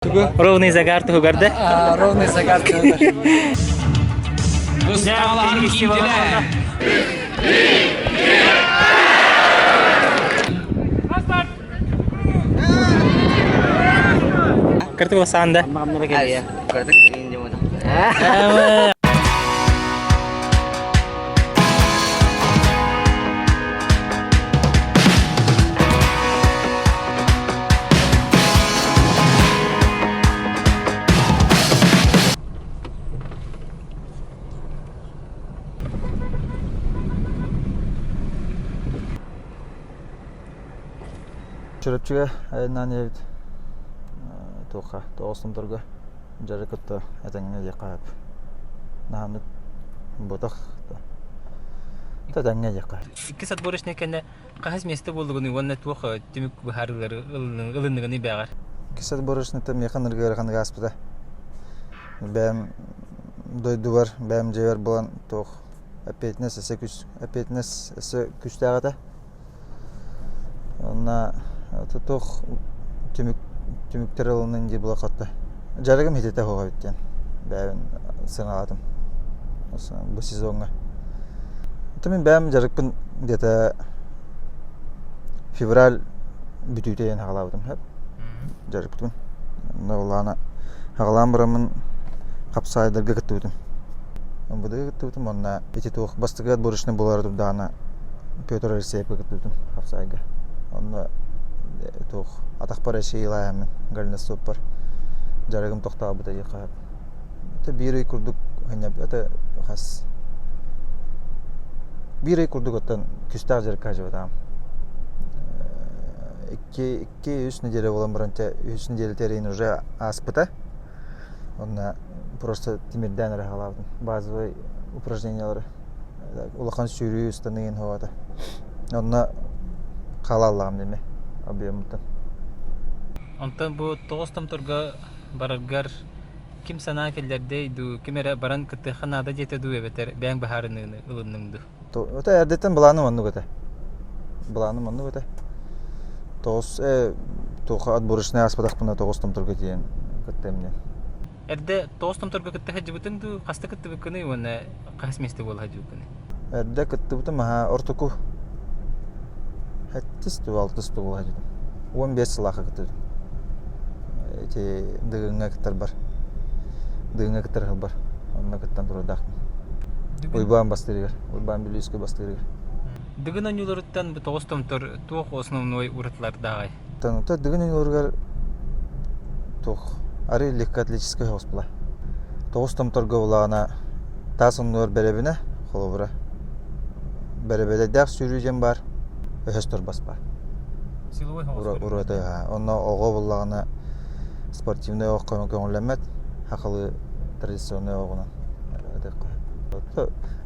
Ровный загар туһугар да? Ровный загар туһугар. Кыртык осаанда. Кыртык Чурапчыга айаннаан иһэбит туохха тоҕус дьары кытта этэҥҥэ диэххэ сөп. Наһааннык ботах тэтэҥҥэ диэххэ. Иккис отборочнай кэннэ хаһыс миэстэ буоллугунуй уонна туох түмүк быһаарыылары ылынныгыный бэҕэр? Иккис отборочныйта миэхэ ынырык ыараханнык ааспыта. Бэйэм дойдубар, бэйэм дьиэбэр буолан туох эппиэтинэс өссө күс эппиэтинэс өссө күүстээх этэ. Уонна туох түмүк түмүктэр ылыннын дии була хатта. Дьарыгым ититэ суох эбит диэн бэйэбин сыаналаатым бу сезоҥҥа. Это мин бэйэм дьарыкпын где-то февраль бүтүүтэ диэн саҕалаабытым сөп дьарыкпытын. Онно былаана саҕалаан бараммын хапсаайдарга кыттыбытым. МВД кыттыбытым уонна ити туох бастакы отборочный буолара турдаҕына Петр Алексеевка кыттыбытым хапсаайга. Онно туох атахпар эчэйиилээһэммин голеностоппар дьарыгым тохтообута диэххэ сөп. Это биир ый курдук это хас биир ый курдук оттон күүстээх дьарыкка сылдьыбатаҕым. Икки икки үс неделя буолан баран үс неделя тэрийин уже ааспыта. Онно просто тимирдээн эрэ хаалаабытым. Базовай упражнениялары улахан сүүрүү ыстаныы иһин Онно хаалааллаҕым дии объемуттан. Онтон бу тоҕус томторго бараргар ким санаа киллэрдэй дуу, ким эрэ баран кыттыахха наада диэтэ дуу эбэтэр бэйэҥ быһаарыныыны ылынныҥ дуу? Это эрдэттэн былааным оннук этэ. Былааным оннук этэ. Тоҕус туохха отборочнай ааспатахпына тоҕус томторго тиийэн кыттыам диэн. Эрдэ тоҕус томторго кытта сылдьыбытыҥ дуу, хаста кыттыбыккыный уонна хаһыс миэстэ буола сылдьыбыккыный? Эрдэ кыттыбытым аһа ортоку сэттис дуу, алтыс дуу буола сылдьыбытым. 15 сылаахха кыттыбытым. Ити Дыгыҥҥа кыттарбар. Дыгыҥҥа кыттар сылбар. Онно кыттан турардаахпын. Уйбаан бастыырыгар. Уйбаан Бүлүүскэ бастыырыгар. Дыгын оонньууларыттан бу тоҕус томтор туох основной уратылардааҕый? Оттон Дыгын оонньууларыгар туох арыый легкоатлетическай соҕус буолар. Тоҕус томторго булаҕына таас оннугар бэрэбинэ, холобура, бэрэбэдэйдээх сүүрүү диэн баар, өһөс торбос баар. Силовой соҕус Ураты онно оҕо буллаҕына спортивнай оҕо көҥүллэммэт, хахалы традиционнай оҕунан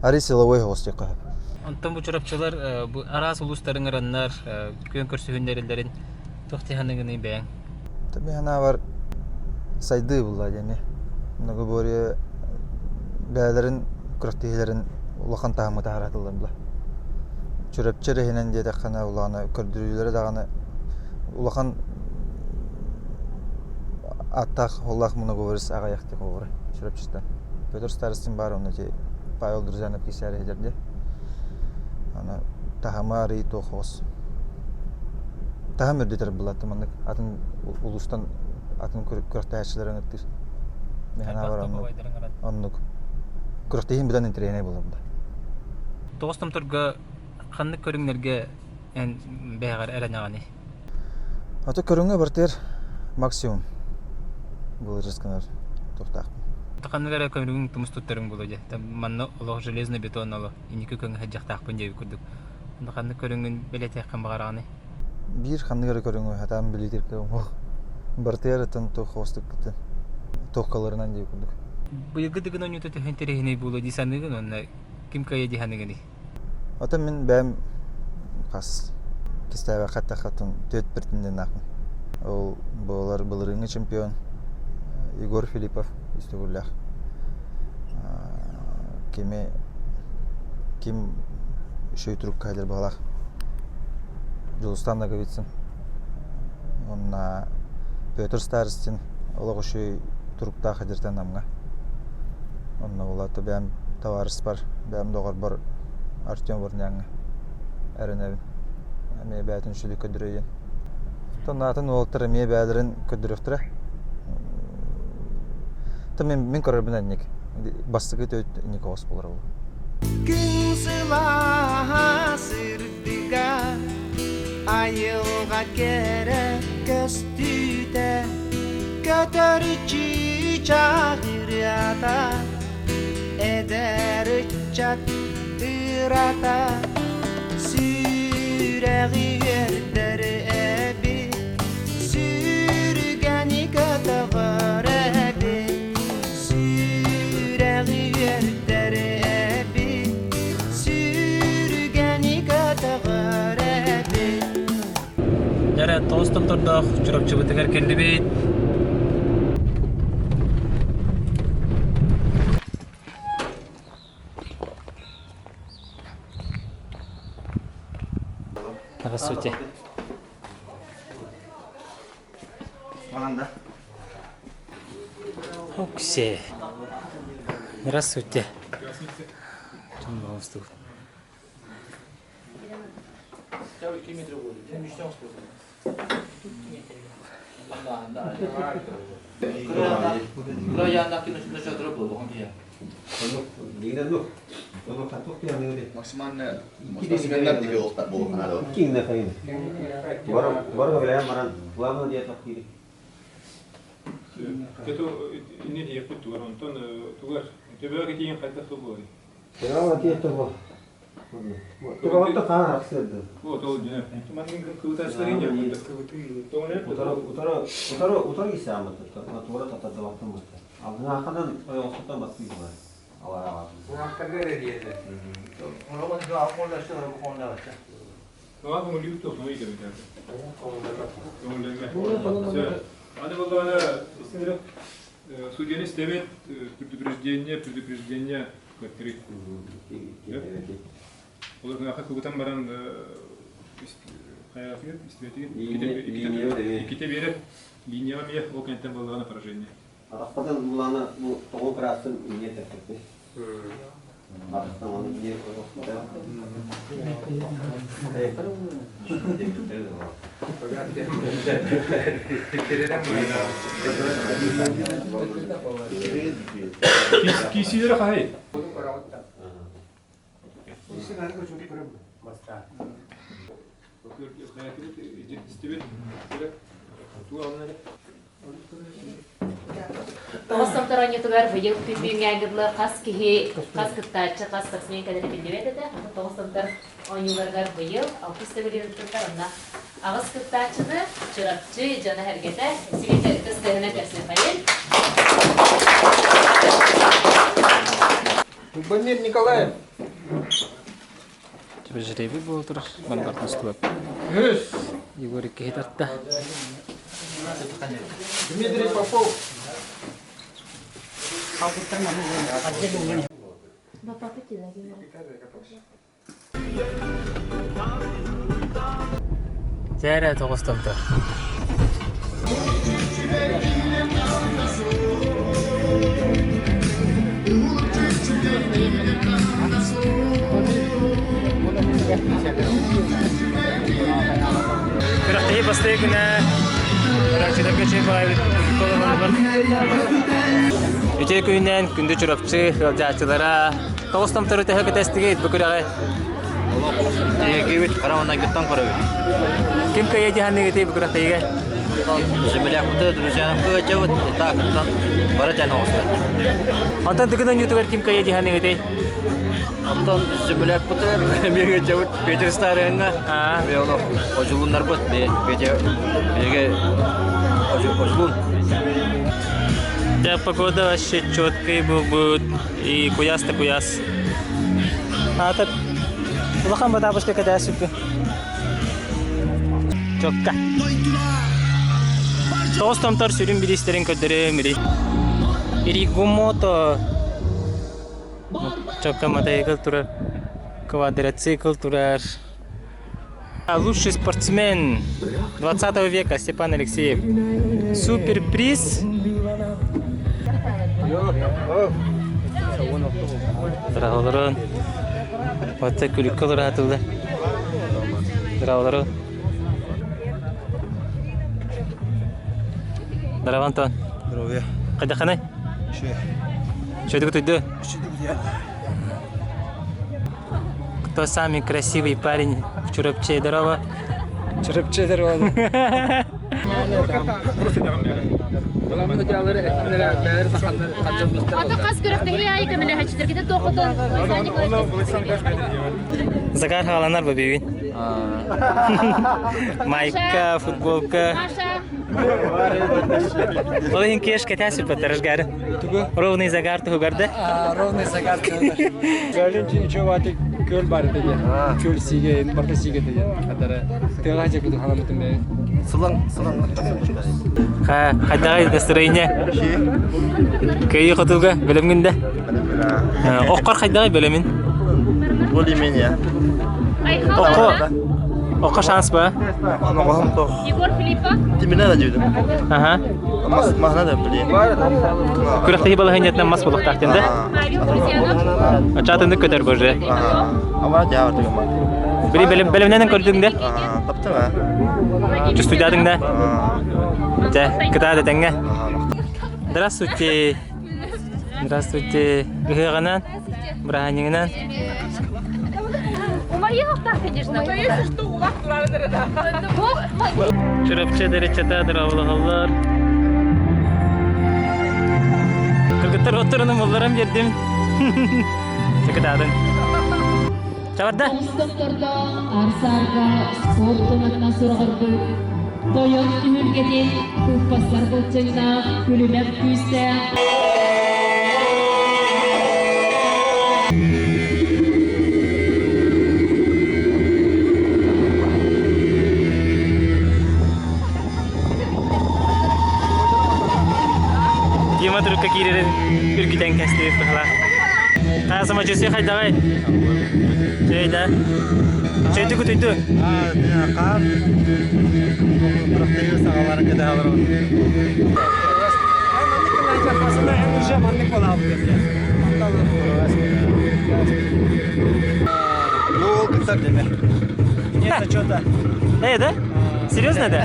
Арый силовой соҕус диэххэ сөп. Онтон бу чурапчылар бу араас улуустарын ыраннар күөн көрсүһүннэрэллэрин туох дии саныыгыный бэйэҥ? Мин санаабар сайдыы булла диэни. Многоборье бэйэлэрин күрэхтэһиилэрин улахан таһымҥа таһаратыллар була. Чурапчы эрэ иһинэн диэтэххинэ улаана көрдөрүүлэрэ даҕаны улахан ааттаах уоллаах многоборец аҕыйах диэх буолара Чурапчыттан. Петр Старостин баар онно ити Павел Друзьянов кисээри сылдьар дии. Аны таһыма арыый туох оҕус. Таһым үрдүтэр булат маннык атын улуустан атын күрэхтэһээччилэр ыҥыртыыр. Мин санаабар оннук. Оннук. Күрэхтэһиим быдан интэриэһинэй буолар да. Тоҕус томторго ханнык көрүҥнэргэ эн бэйэҕэр эрэнэҕиний? Аты көрүҥҥэ барытыгар максимум былырыыс гынар туохтаахпын. Ханнык эрэ көрүҥүн тумус туттарыҥ буолуо дии. Манна олох железный бетон олох инники көҥү сылдьахтаахпын диэбит курдук. Ханнык көрүҥүн бэлиэтиэххин баҕараҕыный? Биир ханнык эрэ көрүҥү сатаан билиитир кыаҕым Барытыгар атын туох хоостукпутун туохкаларынан диир курдук. Быйылгы Дыгын оонньуута төһө интэриэһинэй буолуо дии саныыгын уонна ким кыайа дии саныыгыный? Оттон мин бэйэм хас кистээбэххэ эттэххэ оттон түөрт претенденнаахпын. Ол буолар былырыыҥҥы чемпион Егор Филиппов үс төгүллээх. Кими ким үчүгэй турукка кэлэр баҕалаах Дьулустан Ноговицын уонна Петр Старостин. Олох үчүгэй туруктаах эдэртэн Намҥа. Онно буолаата бэйэм табаарыспар, бэйэм доҕорбор Артем Варняҥҥа эрэнэбин. Эмиэ бэйэтин үчүгэйдик көрдөрөйүн. Оттон атын уолаттар эмиэ бэйэлэрин көрдөрүөхтэрэ. Оттон мин, мин көрөрбүн инник. Бастакы төрүт инник оҕус буолар ол. Күн сылааһа сырдыга, айылҕа кэрэ көстүүтэ, көтөр чыычаах ырыата, эдэр ыччат ырата, сүрэҕи үөрдэр эбит, сүргэни көтөҕөр эбит, сүрэҕи үөрдэр эбит, сүргэни көтөҕөр эбит. Дьэ тоҕус томтордоох Чурапчыбытыгар кэллибит. Здравствуйте. Мананда. Оксе. Здравствуйте. Максимально спортсменнар диги буолуохтаах. Ини диэппит тугар, онтон тугар төбөҕө тиийэн хайдах буолуой? Вот ол дьэ. Маннык кыбытааччылар Аны буоллаҕына судьяны истэбит предупреждение, предупреждение кыттырый. Ол кыбытан баран иккитэ биэрэр линияҕа эмиэ ол кэнниттэн буоллаҕына поражение. Атахпытын булана бу тоҕу кыраастын иҥиэ тэппиппит. Атахтан оны иҥиэ Киисилери хаһай? Тоҕус томторонньутугар быйыл күн-түүҥҥэ хас киһи, хас кыттааччы, хас спортсмен кэлэрэ биллибэт этэ. Тоҕус томтор оонньууларыгар быйыл алтыс төгүлүн ыыппыттар. Онно аҕыс кыттааччыны Чурапчы дьоно-сэргэтэ Сибиэтэ ытыс тыаһынан көрсүөххэйин. Любомир Николаев. Жребий буола турар бандартан Егор киһи тарта. Дмитрий Попов. Чээрэ тоҕус томтор. Күрэхтэһии бастакы күнэ Чурапчыларга чэй баайбыт Үтүө күнүнэн күндү Чурапчы ыалдьааччылара тоҕус томтору төһө кэтэстигит бу күрэҕи? Киһибит хара маҥнайгыттан көрөбүт. Ким кыайа дьаһанныгытый бу күрэхтэһиигэ? Землякпыты, друзьянаппы ыалдьабыт, итаакыттан бары тэн оҕустар. Онтон тыгын оонньуутугар ким кыайа дьаһанныгытый? Онтон землякпыты эмиэ ыалдьабыт Петр Старыҥҥа, эмиэ олох одьулууннарбыт, Петя биһиги одьулуун. Да, погода вообще четкий был и куяс-то куяс. Аата улахан батаабышка кэтээсиппин. Чокка. Тоҕус томтор сүрүн бириистэрин көрдөрөм ири. Иригумото Чокка мотоцикл турар, квадроцикл турар. Лучший спортсмен 20 века Степан Алексеев. Суперприз. Здраволорун. Отта күлүккэ олораатылар. Здраволорун. Здорово, Антон. Здоровье. Хайдахханый? Үчүгэй. Үчүгэйдик утуйду? Үчүгэйдик Кто самый красивый парень в Чурапче? Здорово. Чурапче здорово. Ата хас күрэхтэһии аайы көмөлөһөөччүлэргитин туохутун Загар хааланар бу бүгүн. Майка, футболка. Ол иһин кеш кэтээс үппэттэр разгары. Ровный загар туһугар да? Ровный загар туһугар. Көлүн чуобати көл бар деген. Көл сиге, барта сиге деген. Кадары тыга жекү халамытын бе. Сылаң, сылаң. Ха, хайдагай настроение? Кыйы хотуга бөлөмгүн да? Оккор хайдагай бөлөмүн? Более-менее. Окко Окко шанс ба? Оноҕоһум тох. Егор Филиппов. Тимирне да дьүдүм. Аха. Мас маһына да билин. Күрэхтэһии балаһыанньатынан мас буолуохтаах диэн да? Очаатыннык көтөр боже. Ама дьаабар түгэн бар. Били бэлэмнэнэн көрдүҥ да? Таптым а. Чувствуйдадың да? Дьэ, кытаат этэҥҥэ. Здравствуйте. Здравствуйте. Ыһыаҕынан, бырааһынньыгынан. Умайыахтаах, конечно. Чурапчы дэриччэтэ дыраабылаһаллар. Кыргыттар отторунум улларан биэрдим. Чакытаатын. Чабарда. Томстохтордоох арсаарга спорт туматынан сураҕырбыт, тойон түһүлгэтин туппастар былчыҥнаах күлүмэх күүстээх Дима трубка киирэрин үргүтэн кэстибит быһыла. Хаа самочувствие хайдаҕай? Чэй да? Чэйди кутуйду? Хаан саҕаларын кэтэһэлэр. Ну, ол кыттар деме. Нет зачета. Э, да? Серьезно, да?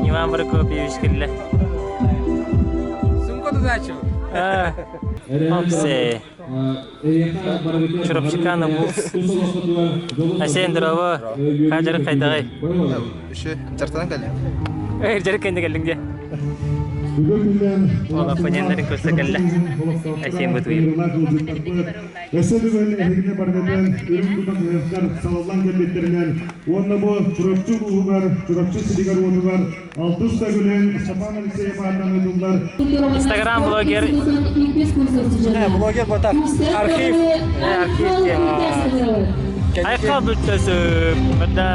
Иван Прокопьевич кэллэ. Сумка тузачу. Опсе. Чурапчикана Булс. Асен здорово. Хажары хайдагай. Үші, жартынан кэллим. Эр жарык кэнде кэллиҥ дии. Ол оппоненнарын көрсө кэллэ. Асен бутуйум. Өссө бүгүн эһигини баргытын үрүҥ тутан ыһыахтар салаллан кэлбиттэринэн уонна бу Чурапчы улууһугар, Чурапчы сиригэр-уотугар алтыс төгүлүн Степан Алексеев аатынан ыытыллар Инстаграм блогер Блогер ботар. Архив. Архив диэн. Айхал бүттөсүп. Мында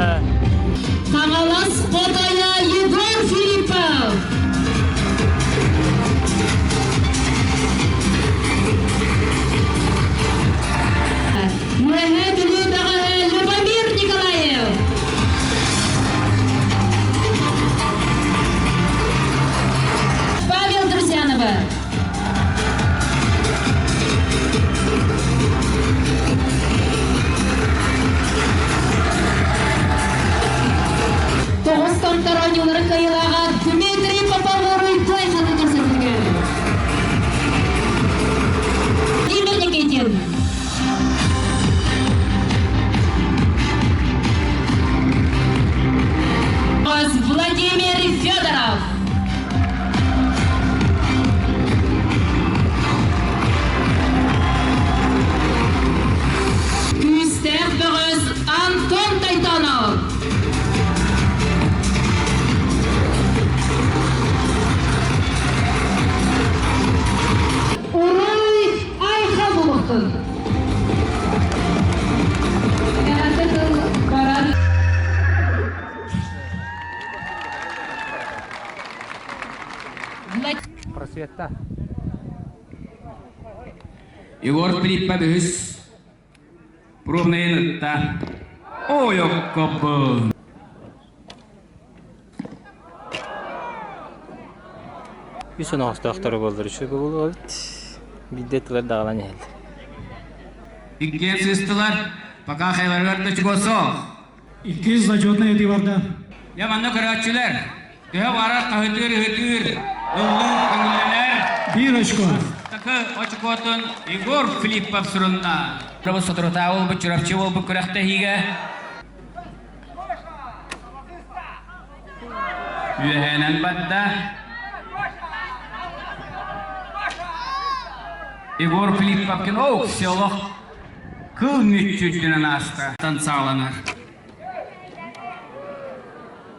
Хаҥалас хотойо Егор Филиппов. Үөһээ Бүлүү бөҕөһө Любомир Николаев. Павел Друзьянова. Тоҕус томтор оонньууларын кыайыылааҕа Дмитрий Попов-Уруй Туйханы көрсөтүлгүн. Владимир Никитин. Владимир Федоров. Күүстээх бөҕөс Антон Тайтонов. Уруй Айха булуктун. Баран Просвета. Егор Филиппов үһүс пробнайын ытта. Ойоккобун. Үс оноҕостоохтору буоллар үчүгэй буолуо эбит. Биирдэ тылар даҕалан иһэллэр. Иккиэн сыыстылар, пока хайларыгар да чугас суох. Иккис зачетный этии барда. Дьэ манна көрөөччүлэр, төһө баарар хаһытыыр-ыһытыыр, ыллыыр көҥүллэнэр. Биир очко. Бастакы очкотун Егор Филиппов сурунна. Соторутааҕы буолбут Чурапчы буолбут күрэхтэһиигэ Үөһээнэн барда. Егор Филипповкин оу село кыл мүччүрдүнэн ааста саҕаланар.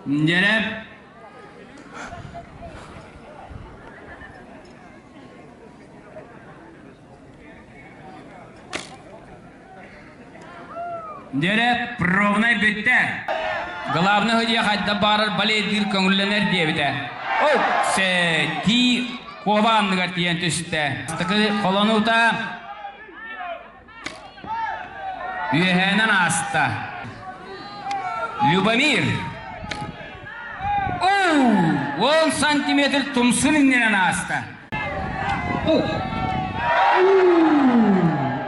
Дьэрэ Дьэрэ, пробнай бүттэ. Главный судья хайда баарар балейдыыр көҥүллэнэр диэбитэ. Ол сэтии куоба анныгар тиийэн түстэ. Бастакы холонуута үөһээнэн ааста. Любомир. Оу, 10 сантиметр тумсун иннинэн ааста.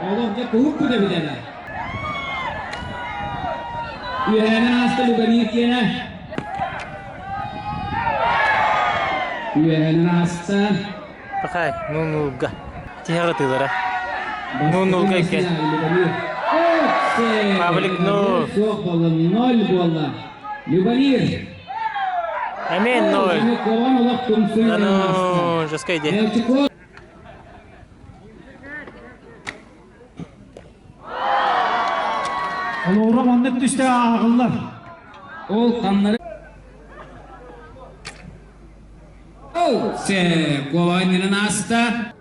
Олох дьэ куһукку да билэрэ. Үөһээнэн ааста Любомир киэнэ. Үөһээнэн ааста. Пахай, нуунуулга. Тиһэх ытыылара. Нуунуулга икки. Павлик, ну. Суох буолла, ноль буолла. Любомир. Эмиэ ноль. Да ну, жестко иди. Олоҕура маннык түстэ ааҕыллар. Ол ханнары Ол се куолайнынан ааста.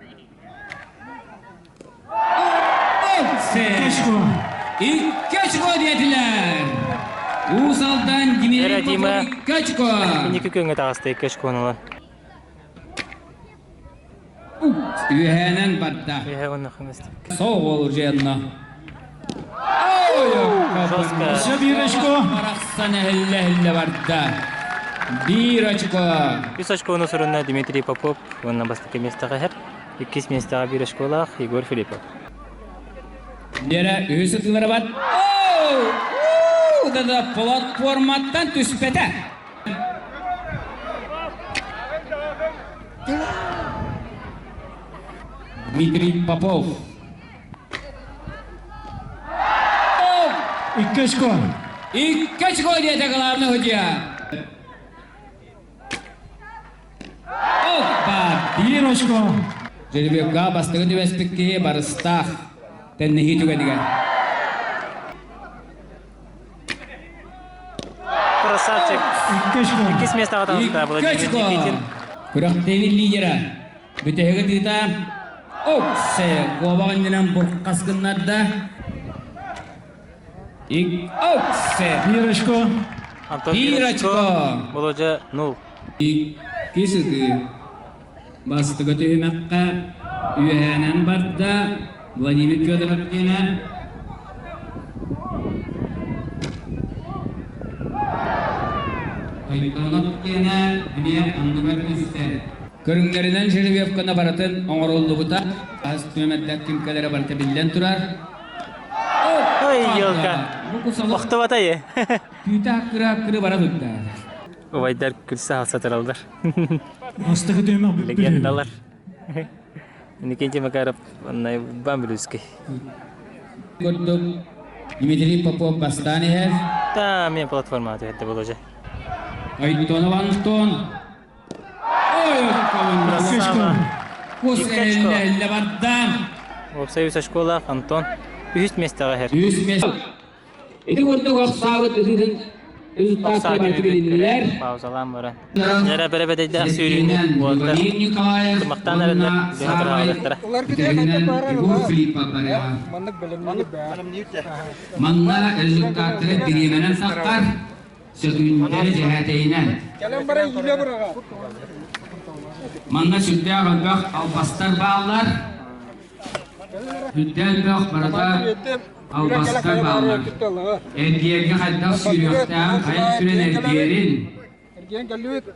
Икки очко диэтилэр. Уус Алдан Эрэ Дима икки очко. Инники күөҥҥэ таҕыста икки очкону ылан. Үөһээнэн барда. Үөһэ уонна хаҥас Соҕол женна. Жестко. Өссө биир очко. Барахсан эһиллэ-эһиллэ барда. Биир очко. Үс очкону сурунна Дмитрий Попов уонна бастакы миэстэҕэ иһэр. Иккис миэстэҕэ биир очколаах Егор Филиппов. Лера үһүс ытыылара бар. Да платформаттан түспэтэ. Дмитрий Попов. Икки очко. Икки очко диэтэ главный судья. Опа! Биир очко. Жеребьевка бастакы түбэспит киһи барыстаах тэнниһии түгэнигэр. Красавчик. Икки очко. Иккис местоҕа таҕыста Владимир Никитин. Күрэхтэһии лидера бүтэһиги тыыта Оксе куобах иннинэн буркас гыннарда. Оксе. Биир очко. Антон Биир очко. Володя нул. Иккис ытыы. Бастакы түһүмэххэ үөһээнэн барда Владимир Федоров диэнэ Тойтонов диэнэ эмиэ анныгар түстэ. Көрүҥнэринэн жеребьевканы барытын оҥоруллубута. Ас түмэмэрдээх кимкэлэрэ барыта биллэн турар. Ой, елка. Охтубатай. Түүтэ аккыра-аккыры бара турда. Убайдар күлсэ халсатыраллар. Бастакы түһүмэх бүппүт. Легендалар. Никентий Макаров бам Блюзкий. Курдук Дмитрий Попов бастаан иһэр. Та мен платформа түһэрдэ боложе. Айтонов Антон. Ой, Красава. Кус эллэ барда. Союз школа Антон. Үһүс местоҕа иһэр. Үһүс место. Ити курдук охсаабыт ытытын Охсаабыт паузалаан баран. Нера бэрэбэдэйдээх сүүрүүнү уолаттар тумахтаан эрэллэр дьоно тыраҕалыахтара. Манна результаттары бириэмэнэн сахтар, сөтүүндэри дьэһээтэйинэн. Манна сүрдээх элбэх албастар бааллар. Сүрдээх элбэх барыта Албастар бааллар. Эргиэргэ хайдах сүүрүөхтээҕин хайа өттүнэн эргиэрин,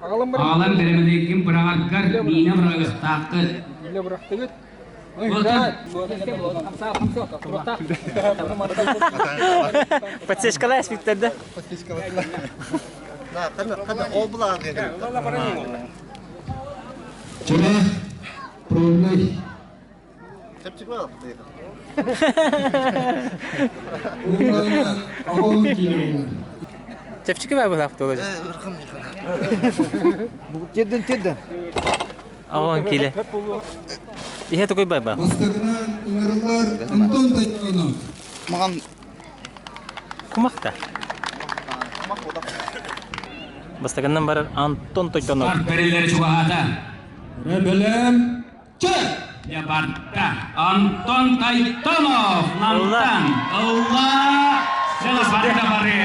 аҕалан бэрэмэдэйгин быраҕаргар миинэ быраҕыахтааххыт. Подсечкалай аспектарда. Чөмө пробный. Чэпчэки баа быһаах туола. Тирден тирден. Аҕан киле. Иһэ тугуй байба. Бастакынан ыҥырыллар Антон Тайтонов. Маған Кумахта. Бастакынан барар Антон Тойтонов. Бэрилери чугаһаата. Бэлэм Дьэ барда. Антон Тайтонов Намтан ылла. Дьэ барда бары.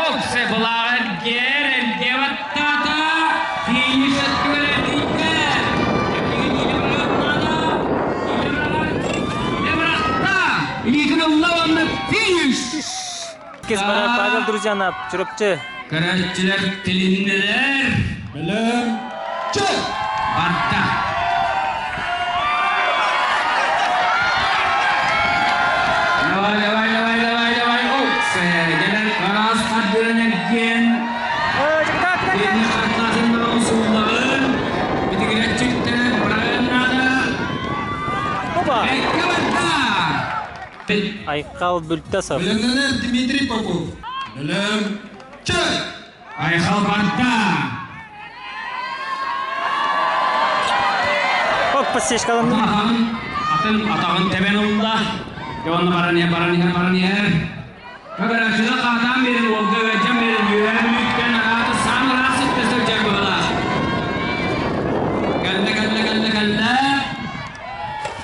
Оксе былааҕар гер эргиэбаттаата. Финиш өттүгэр эргийдэ. Илиитин ылла уонна финиш. Кес барар Павел Друзьянап, Чурапчы. Көрөөччүлэр тилиннилэр. Бэлэм Барда. Давай, давай, давай, давай, давай. Оксе, кэлэн араас хардыынан эргиэн. Финиш хартаатын суллаҕын. Битигирэтчиктэн бырайан наада. Опа! Экке барда. Айхал Бүлтасов. Бэлэмнэнэр Дмитрий Попов. Бэлэм Айхал барда. Оп, подсечкаланды. Атаҕын, атын атаҕын тэбэн ылла. Дьэ онно баран иһэр, баран иһэр, баран иһэр. Көбөрөөччүлэр хаатаан биэрин, уолга ыалдьан биэрин, үөһэ бүлүүттэн арааты саам ыраах сиртэ сылдьар быһыылаах. Кэллэ, кэллэ, кэллэ, кэллэ.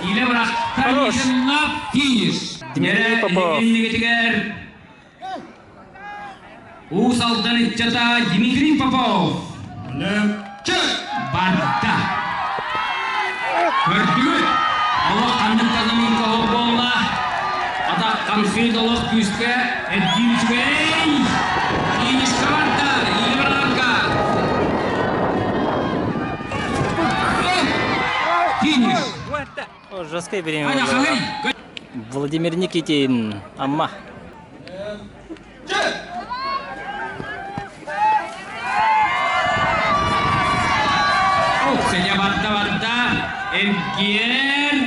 Иилэ бырахта, Хорош. илиитин финиш. Дмитрий Попов. Иннигитигэр Уус Алдан ыччата Дмитрий Попов. Барда. Көрдүгүт? Олох ханнык тазамыын коһор буолла? Атах хамсыыт олох күүскэ эргиир үчүгэй. Финишка барда, илэ барарга. Финиш. Жесткое время. Аня, хаҥый. Владимир Никитин, Амма. Сеня барда барда, эргиэр.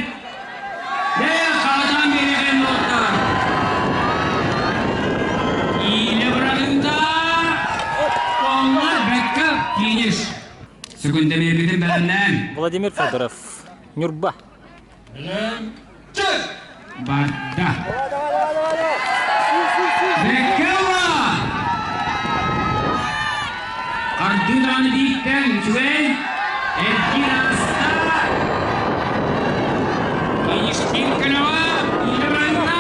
Дэ, хаатан биэрэн уоттар. Иилэ бырагында. Оннар бэккэ финиш. Сүгүндэ биэрбитин бэлэмнээн. Владимир Федоров, Нюрба. Барда. Бэккэ Ардыы даҕаны бииртэн үчүгэй эргиир аста. Фиништиир көлөҕө иилэ баранна.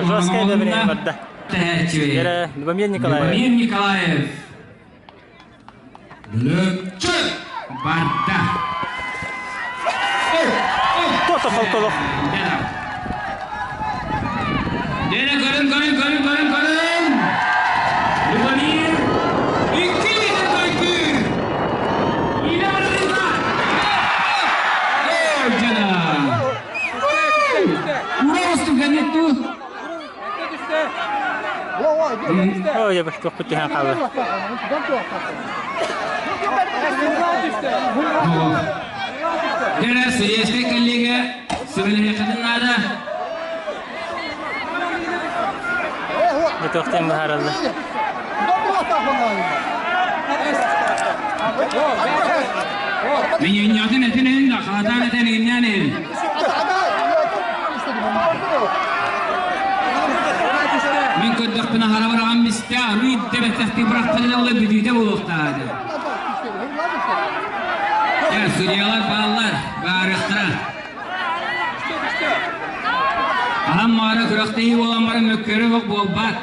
Жесткое время барда. Любомир Николаев. Любомир Николаев. Барда. Тото холколох. Дене көрүн, көрүн, көрүн, көрүн, көрүн. Любомир. Икки литр көйкүр. Иле барыта. Жана. Уросту ганетту. Ой, я бы түһэн хаалла. Дене судейский коллега сүбэлэһиэххитин наада. Бытыахтан баһаралла. Мен иннятын этин эн да хаатаан этен иннያን эн. Мин көрдөхпүнэ хара бараҕан мистэ арыы дэбэтэхти бырахтарына ола бүдүүтэ буолуохтаады. Дьэ, судьялар бааллар, баарыахтара. Аһан маара күрэхтэһии буолан баран мөккүөрэ бок буолбат.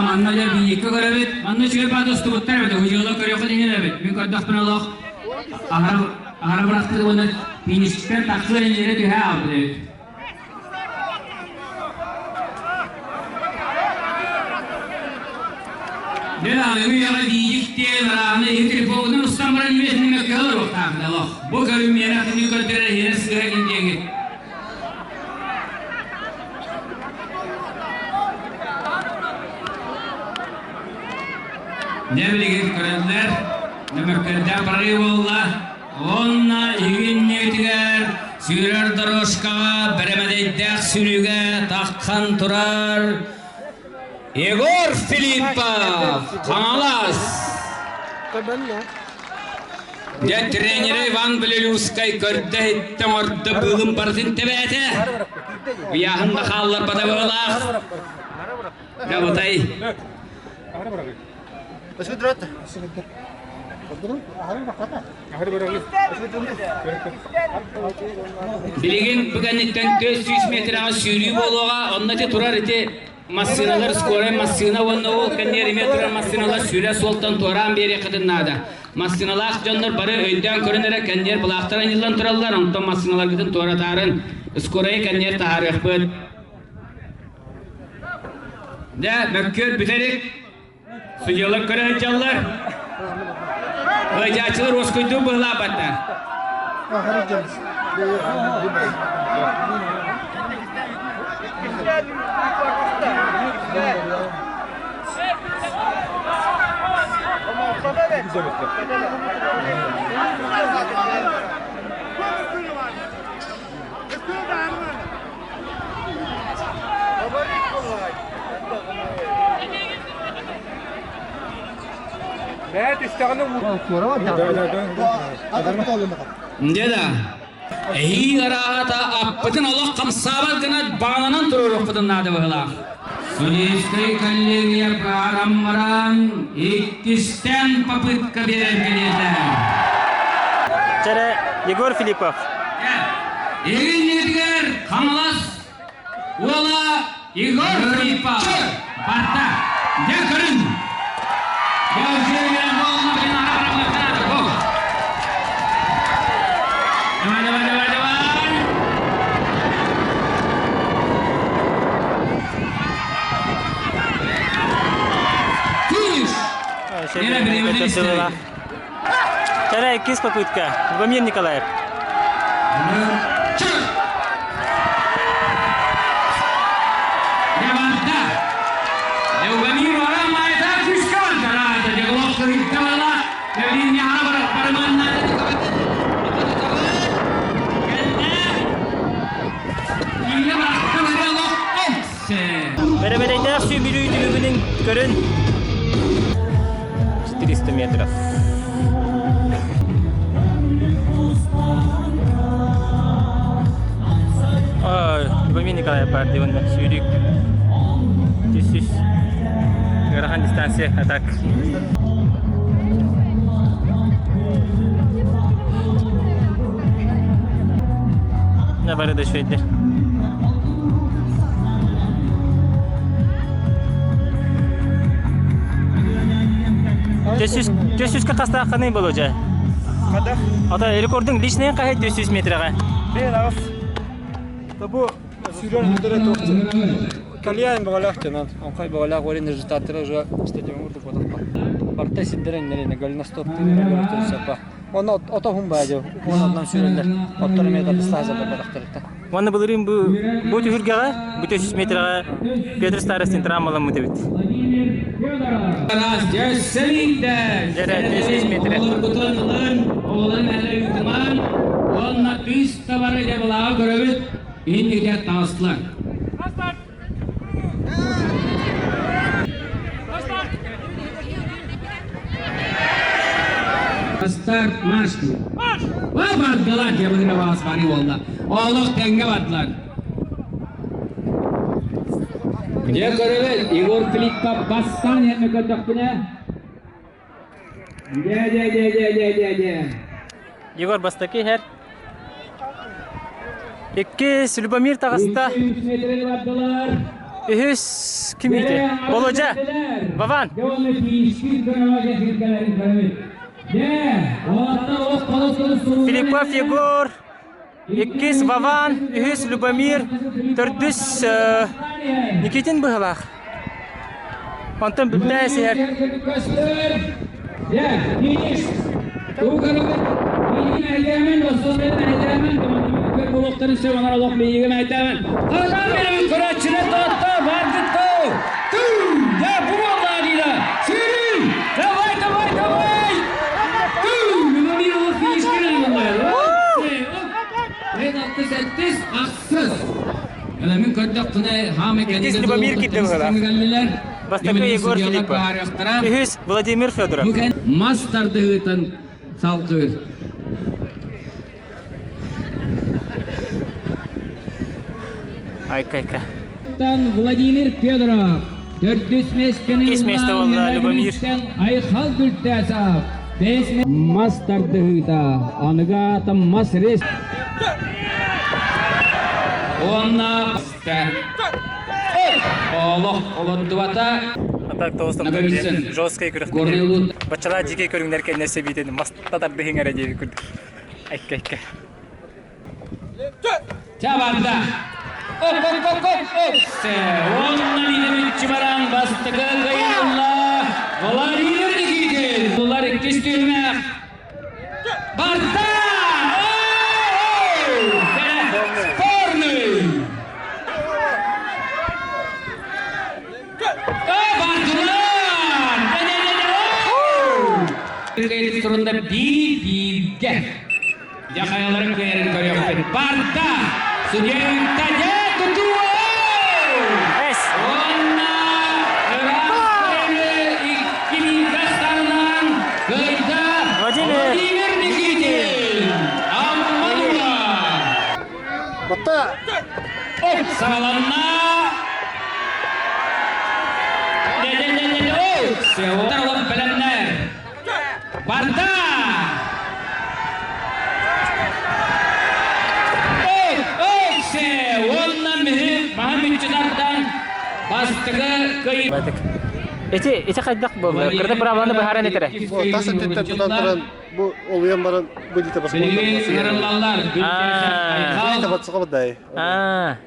Манна дьэ биһикки көрөбүт. Манна үчүгэй баат устубуттар эбит. Уһуйуола көрүөххүт иһин эбит. Мин көрдөхпүнэ олох аһара аһара бырахпыт уонна финишкэ тахсыар иннинэ түһэ аалбыт эбит. Дьэ аныгы үйэҕэ биик диэн арааһына иһи телефонунан устан баран үөһүнү мөккөһө олоруохтаахпыт олох. Бу көрүммүөнэ күнү көрдөрөр иһинэ сыыһа диэҥит. Дьэ билигин көрөллөр, нөмөккөрдөөх барыы буолла. Уонна иһигинниитигэр сүүрэр дорожкаҕа бэрэмэдэйдээх сүрүгэ таххан турар Егор Филиппов, Хаҥалас. Дьэ тренерэ Иван Белелюскай көрдө-иһиттэ оҥордо быылын барытын тэбээтэ. Ыйааһын да хаалларбата быһыылаах. Дьэ бутай. Билигин бу кэнниттэн 400 метрэҕэ сүүрүү буолуоҕа, онно ити турар ити массыыналар скорай массыына уонна ол кэннигэр эмиэ турар массыыналар сүүрэ суолтан туораан биэриэххитин наада. Массыыналаах дьоннор бары өйдөөн көрөн эрэ кэнниэр былаахтар анньыллан тураллар, онтон массыыналаргытын туоратаарын скорайы кэнниэр таһаарыахпыт. Дьэ, мөккүөр бүтэрик. Судьялар көрө сылдьаллар. Ыалдьааччылар уоскуйдуу быһылаабаттар. Дьэ да, эһиил арааһата аппытын олох хамсаабат гына баҕананан туруоруохпутун наада быһыылаах. Судейскай коллегия баараммаран иккистэн попытка биэрэр кэриэтэ. Чэрэ Егор Филиппов. Игиннигитигэр Хаҥалас уола Егор Филиппов барда. Дьэ көрүн. Давай, давай, давай, давай. Финиш! Вторая иккис попытка. Любомир Николаев. Бэрэмэдэйдээх сүүмүрүү түмүгүнүн көрүн 400 метров. Любомир Николаев бар диванна сүүрүк. Түс Ыарахан дистанция атак. Бары да үчүгэйдэр. Төс сүүскэ хастааххыный Болодьа? Хада. Ата рекордың личныйын қай 400 метрға? Мен ағыс. Бу сүүрэн өтөрө туох Кальян бөҕөлөөх дьонон, оҥхой бөҕөлөөх уолин результаттара уже стадион курдук буолахпа. Барыта сирдэрин голеностоп сапа. Онно ото хун баадьы, уон сүүрэллэр. Оттор эмиэ тардыстаах сылдьар бадахтарыттан. Уонна былырыын бу бу түһүлгэҕэ, бу 400 метрэҕэ Петр Старостин травмаламмыт эбит. Дьэрэ 400 метрэ. Уонна кыыс табары дьабылааҕы көрөбүт, иннигэр таҕыстылар. Старт марш! Бардылар дьабыгына баас бары буолла. Олох тэҥҥэ бардылар. Дьэ көрөбүт, Егор Филиппов бастаан иһэрмэ көрдөхпүнэ. Дьэ, дьэ, дьэ, дьэ, дьэ, дьэ, дьэ. Егор бастакы иһэр. Иккис Любомир таҕыста. Үһүс ким ити? Болодьа. Вован. Филиппов Егор. Иккис Вован, үһүс Любомир, төрдүс Никитин быһылаах. Онтон бүттээ сиһэр. Давай, давай, давай! Иккис Любомир киирдэ быһыылаах. Бастакы Егор Филиппов. Үһүс Владимир Федоров. Мас тардыһыытын салгыыр. Айка-айка. Владимир Федоров төрдүс миэстэни Иккис миэстэ буолла Любомир. Айхал Күлтээсов бэс мас тардыһыыта аныга атам мас рес уонна олох олордубата Атак тоҕус жесткай күрэхтэһии. Баччалаа дьикэй көрүҥнэр кэннэ сэбиитин мас татардыһыҥ эрэ диэби курдук. Айка-айка. Чабарда. Оп, оп, оп, оп, оп. Онна Лидович баран бастакы кыайылла Владимир Никитин. Булар иккис түһүмэх. Барда! Спорный! Бардылар! Турunda биир-бииргэ. Дьэ хайаларын кыайарын көрүөхпүт. Барда! Судья дьэ тутуу! Уонна ыраах икки бииргэ станынан кыайда Владимир Никитин! Аммадула! Батта! Саҕаланна! Бэлэмнэр! Барда! Ök, уонна миһи маһы мүччү бастакы кый... Ити, ити хайдах буолла? Кырда праваны быһааран этэрэ. Тас өттүттэн тутан туран бу олуйан баран бу дите Билигин ыҥырыллаллар.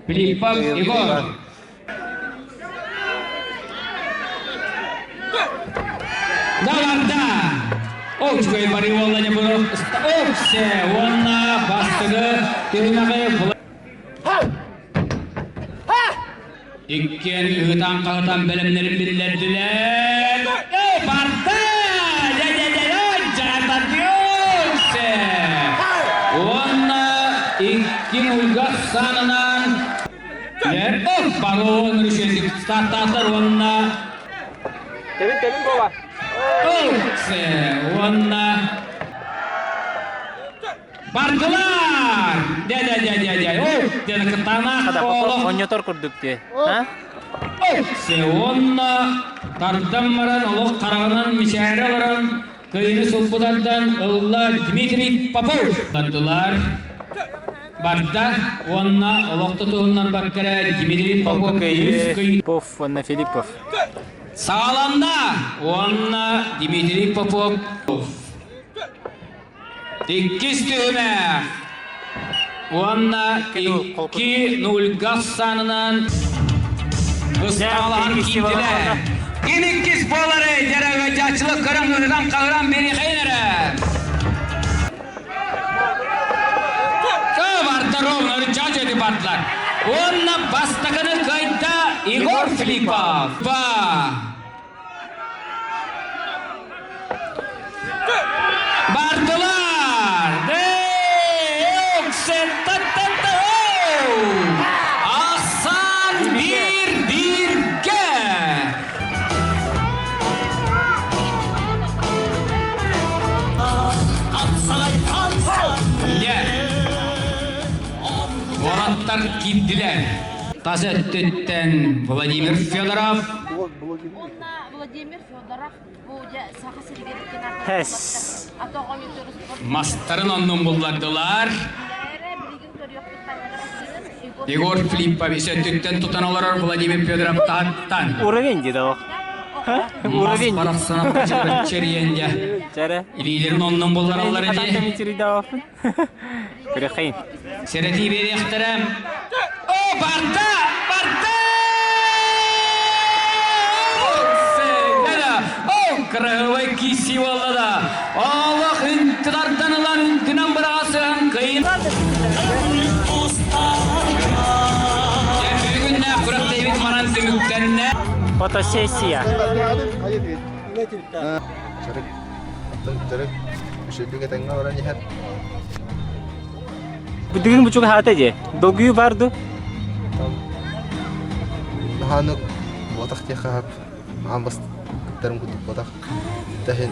Филиппов Егор. Даларда! Очкой бары уолла не было. Оксе! Уонна бастыгы түһүмэҕи Иккиэн ыһытан-хаһытан бэлэмнэрин биллэрдилэр. Барда! Уонна икки уйгас саанынан Барон решили стартатор уонна Тебин тебин буола. Уонна Бардылар! Дя-дя-дя-дя-дя. О, дя кытаанах олох. Онньотор курдук дии. Уонна тардан баран олох хараҕынан мичээрэ баран кыйыны сулбутардан ылла Дмитрий Попов. Тардылар. Барда уонна олох тутуһуннар баккара Дмитрий Попов Попов уонна Филиппов. Сааланна уонна Дмитрий Попов. Иккис түһүмэх. Уонна икки нульга санынан ыстаалаһан киирдилэр. Ким иккис буолары дьарыгы дьаччылык көрөн ыһыган хаһыран бириэхэйин эрэ. Барда ровно эти бардылар. Уонна бастакыны кыайда Егор Филиппов. Ба. Бардылар! Асан bir birге! Уолаттар киирдилэр. Тас өттүттэн Владимир Федоров. Владимир Федоров бу Саха сиригэр Хэс. Мастарын оннун буллардылар. Егор Филиппович өттүттэн тутан олорор Владимир Федоров таһыттан. Уровень дии да Уровень. Барахсана чэрийэн дьэ. Илиилэрин оннун буллараллар ини. Күрэххин. Сэрэтии биэриэхтэрэ. О, барда! Барда! О, кырыһыбай киси буолла да. Олох үнтүлартан ылан үнтүнэн быраҕа сыһан кыйын. Бүгүннээх күрэхтэһиибит манан түмүктэннэ. Фотосессия. Дьарык, дьарык үчүгэйдик этэҥҥэ баран иһэр. Бүгүн бу чугаһаата дии. Долгуйуу бар ду? Наһааны буотах диэххэ сөп. Аан бастыктарым курдук буотах. Тэһин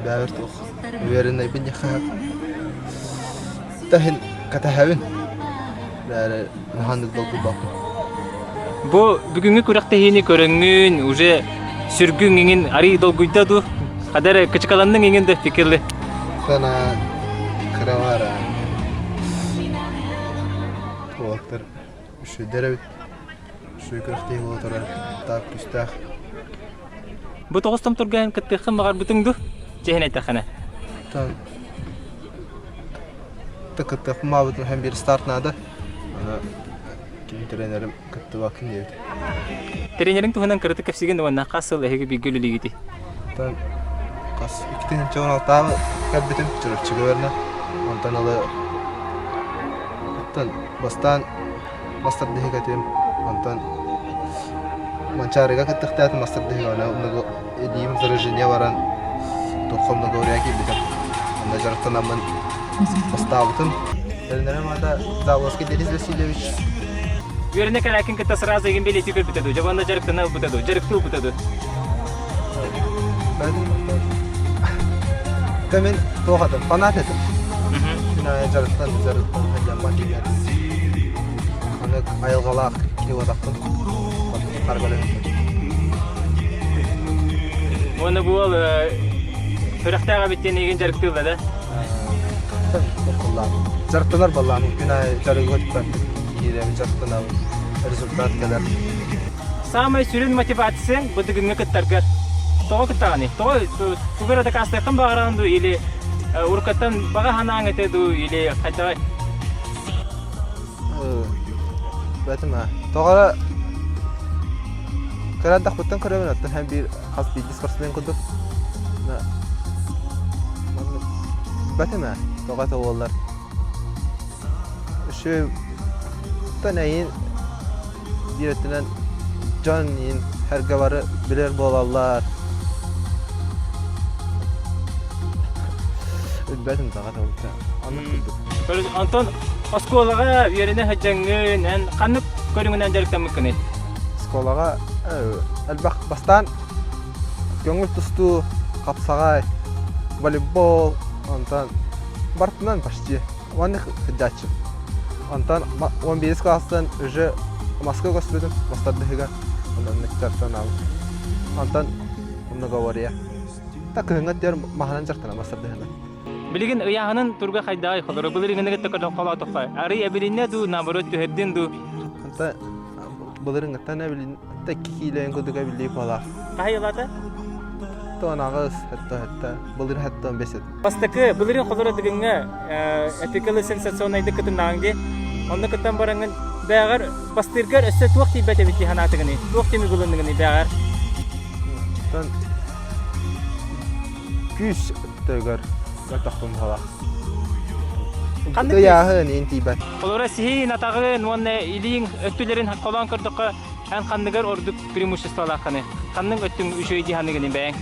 бэйэбэр туох увереннайбын диэххэ сөп. Тэһин кэтэһэбин. Бээрэ наһааннык долгуйбаппын. Бу бүгүҥҥү күрэхтэһиини көрөҥҥүн уже сүргүҥ иҥин арый долгуйда дуу? Хадары кычыкаланныҥ иҥин да фикирли. Сана кыравара уолаттар үчүгэйдэр эбит. Үчүгэй күрэхтэһии буола турар. Таах күүстээх. Бу тоҕус томторгаан кыттыаххын баҕарбытыҥ дуу? Чэһин эттэххинэ. Кыттыахпын баҕарбытым иһин биир старт наада. Аны кини тренерим кыттыбаккын диэбит. Тренериҥ туһунан кыратык кэпсиигин уонна хас сыл эһиги бииргэ үлэлиигитий? Онтон хас 2016 кэлбитим Чурапчыга үөрэнэ. Онтон ылы оттон бастаан мастардыһык этим. Онтон Манчаарыга кыттыахтаатым мастардыһык аны илиим заражение баран туохха многовория киирбитим. Онно дьарыктанаммын бастаабытым. Тренерим аата Заволоский Денис Васильевич. Үөрэнэ кэлээкин кытта сразу игин билети көрбүтэ дуу, дьабанна дьарыктана ылбыта дуу, дьарыктыы ылбыта дуу? Та мен туох этим, фанат этим. Күн аайы дьарыктан дьарыктан сылдьаммар тиийэн. Аны айылҕалаах киһи буолтахпын. Уонна бу уол сүрэхтээх эбит диэн эйигин дьарыктыылла да? Дьарыктанар буоллаҕым. Күн аайы дьарыгы киирэбин дьарыктанабын. Результат кэлэр. Саамай сүрүн мотивацияң бу дыгыҥҥа кыттаргар. Тоҕо кыттаҕыный? Тоҕо тугу эрэ дакаастыаххын баҕараҕын дуу или уруккаттан баҕа санааҥ этэ дуу или хайдаҕай? Бэтим аа. Тоҕо эрэ кыра эрдэхпиттэн көрөбүн, оттон һэн биир хас биирдии спортсмен курдук. Бэтим ээ. Тоҕо этэ буоллар. Үчүгэй эйин биир өттүнэн дьон иин эргэ бары билэр буолаллар. Билбэтим тоҕо этэ Оннук курдук. Онтон оскуолаҕа үөрэнэ сылдьаҥҥын эн ханнык көрүҥүнэн дьарыктаммыккыный? Оскуолаҕа элбэх бастаан көҥүл тустуу, хапсаҕай, волейбол, онтон бартынан почти уонна сылдьааччым. Онтон 11 класстан уже Москва көспүтүм, мастардыһыга, онон дьарыктанаабыт. Онтон многоворье. Та кыһыҥҥы өттүгэр маһынан дьарыктанам мастардыһынан. Билигин ыйааһынын турга хайдаҕай холоро былырыыҥҥыны кытта холоотоххо арый эбилиннэ дуу, наоборот түһэрдин дуу? Онтон былырыыҥҥыттан эбилин икки киилээн курдук эбиллии буолар. Хаһай ылаата? Тоон аҕыс, хэтто хэтто, былыр хэтто бес эт. Бастакы былырыын холоро дыгыҥҥа эпикалы сенсационнайдык кытыннаҕыҥ дии. Онно кыттан бараҥҥын бээҕэр бастыыргар өссө туох тиийбэт эбит дии санаатыгыный? Туох түмүк ылынныгыный бээҕэр? Оттон күүс өттүгэр өтөхпүн буолар. Ханнык Ыйааһын иин тиийбэт. Олора сиһиин, атаҕын уонна илииҥ өттүлэрин холоон көрдөххө, эн ханныгар ордук преимуществолааххыный? Ханнык өттүҥ үчүгэй дии саныыгыный бэйэҥ?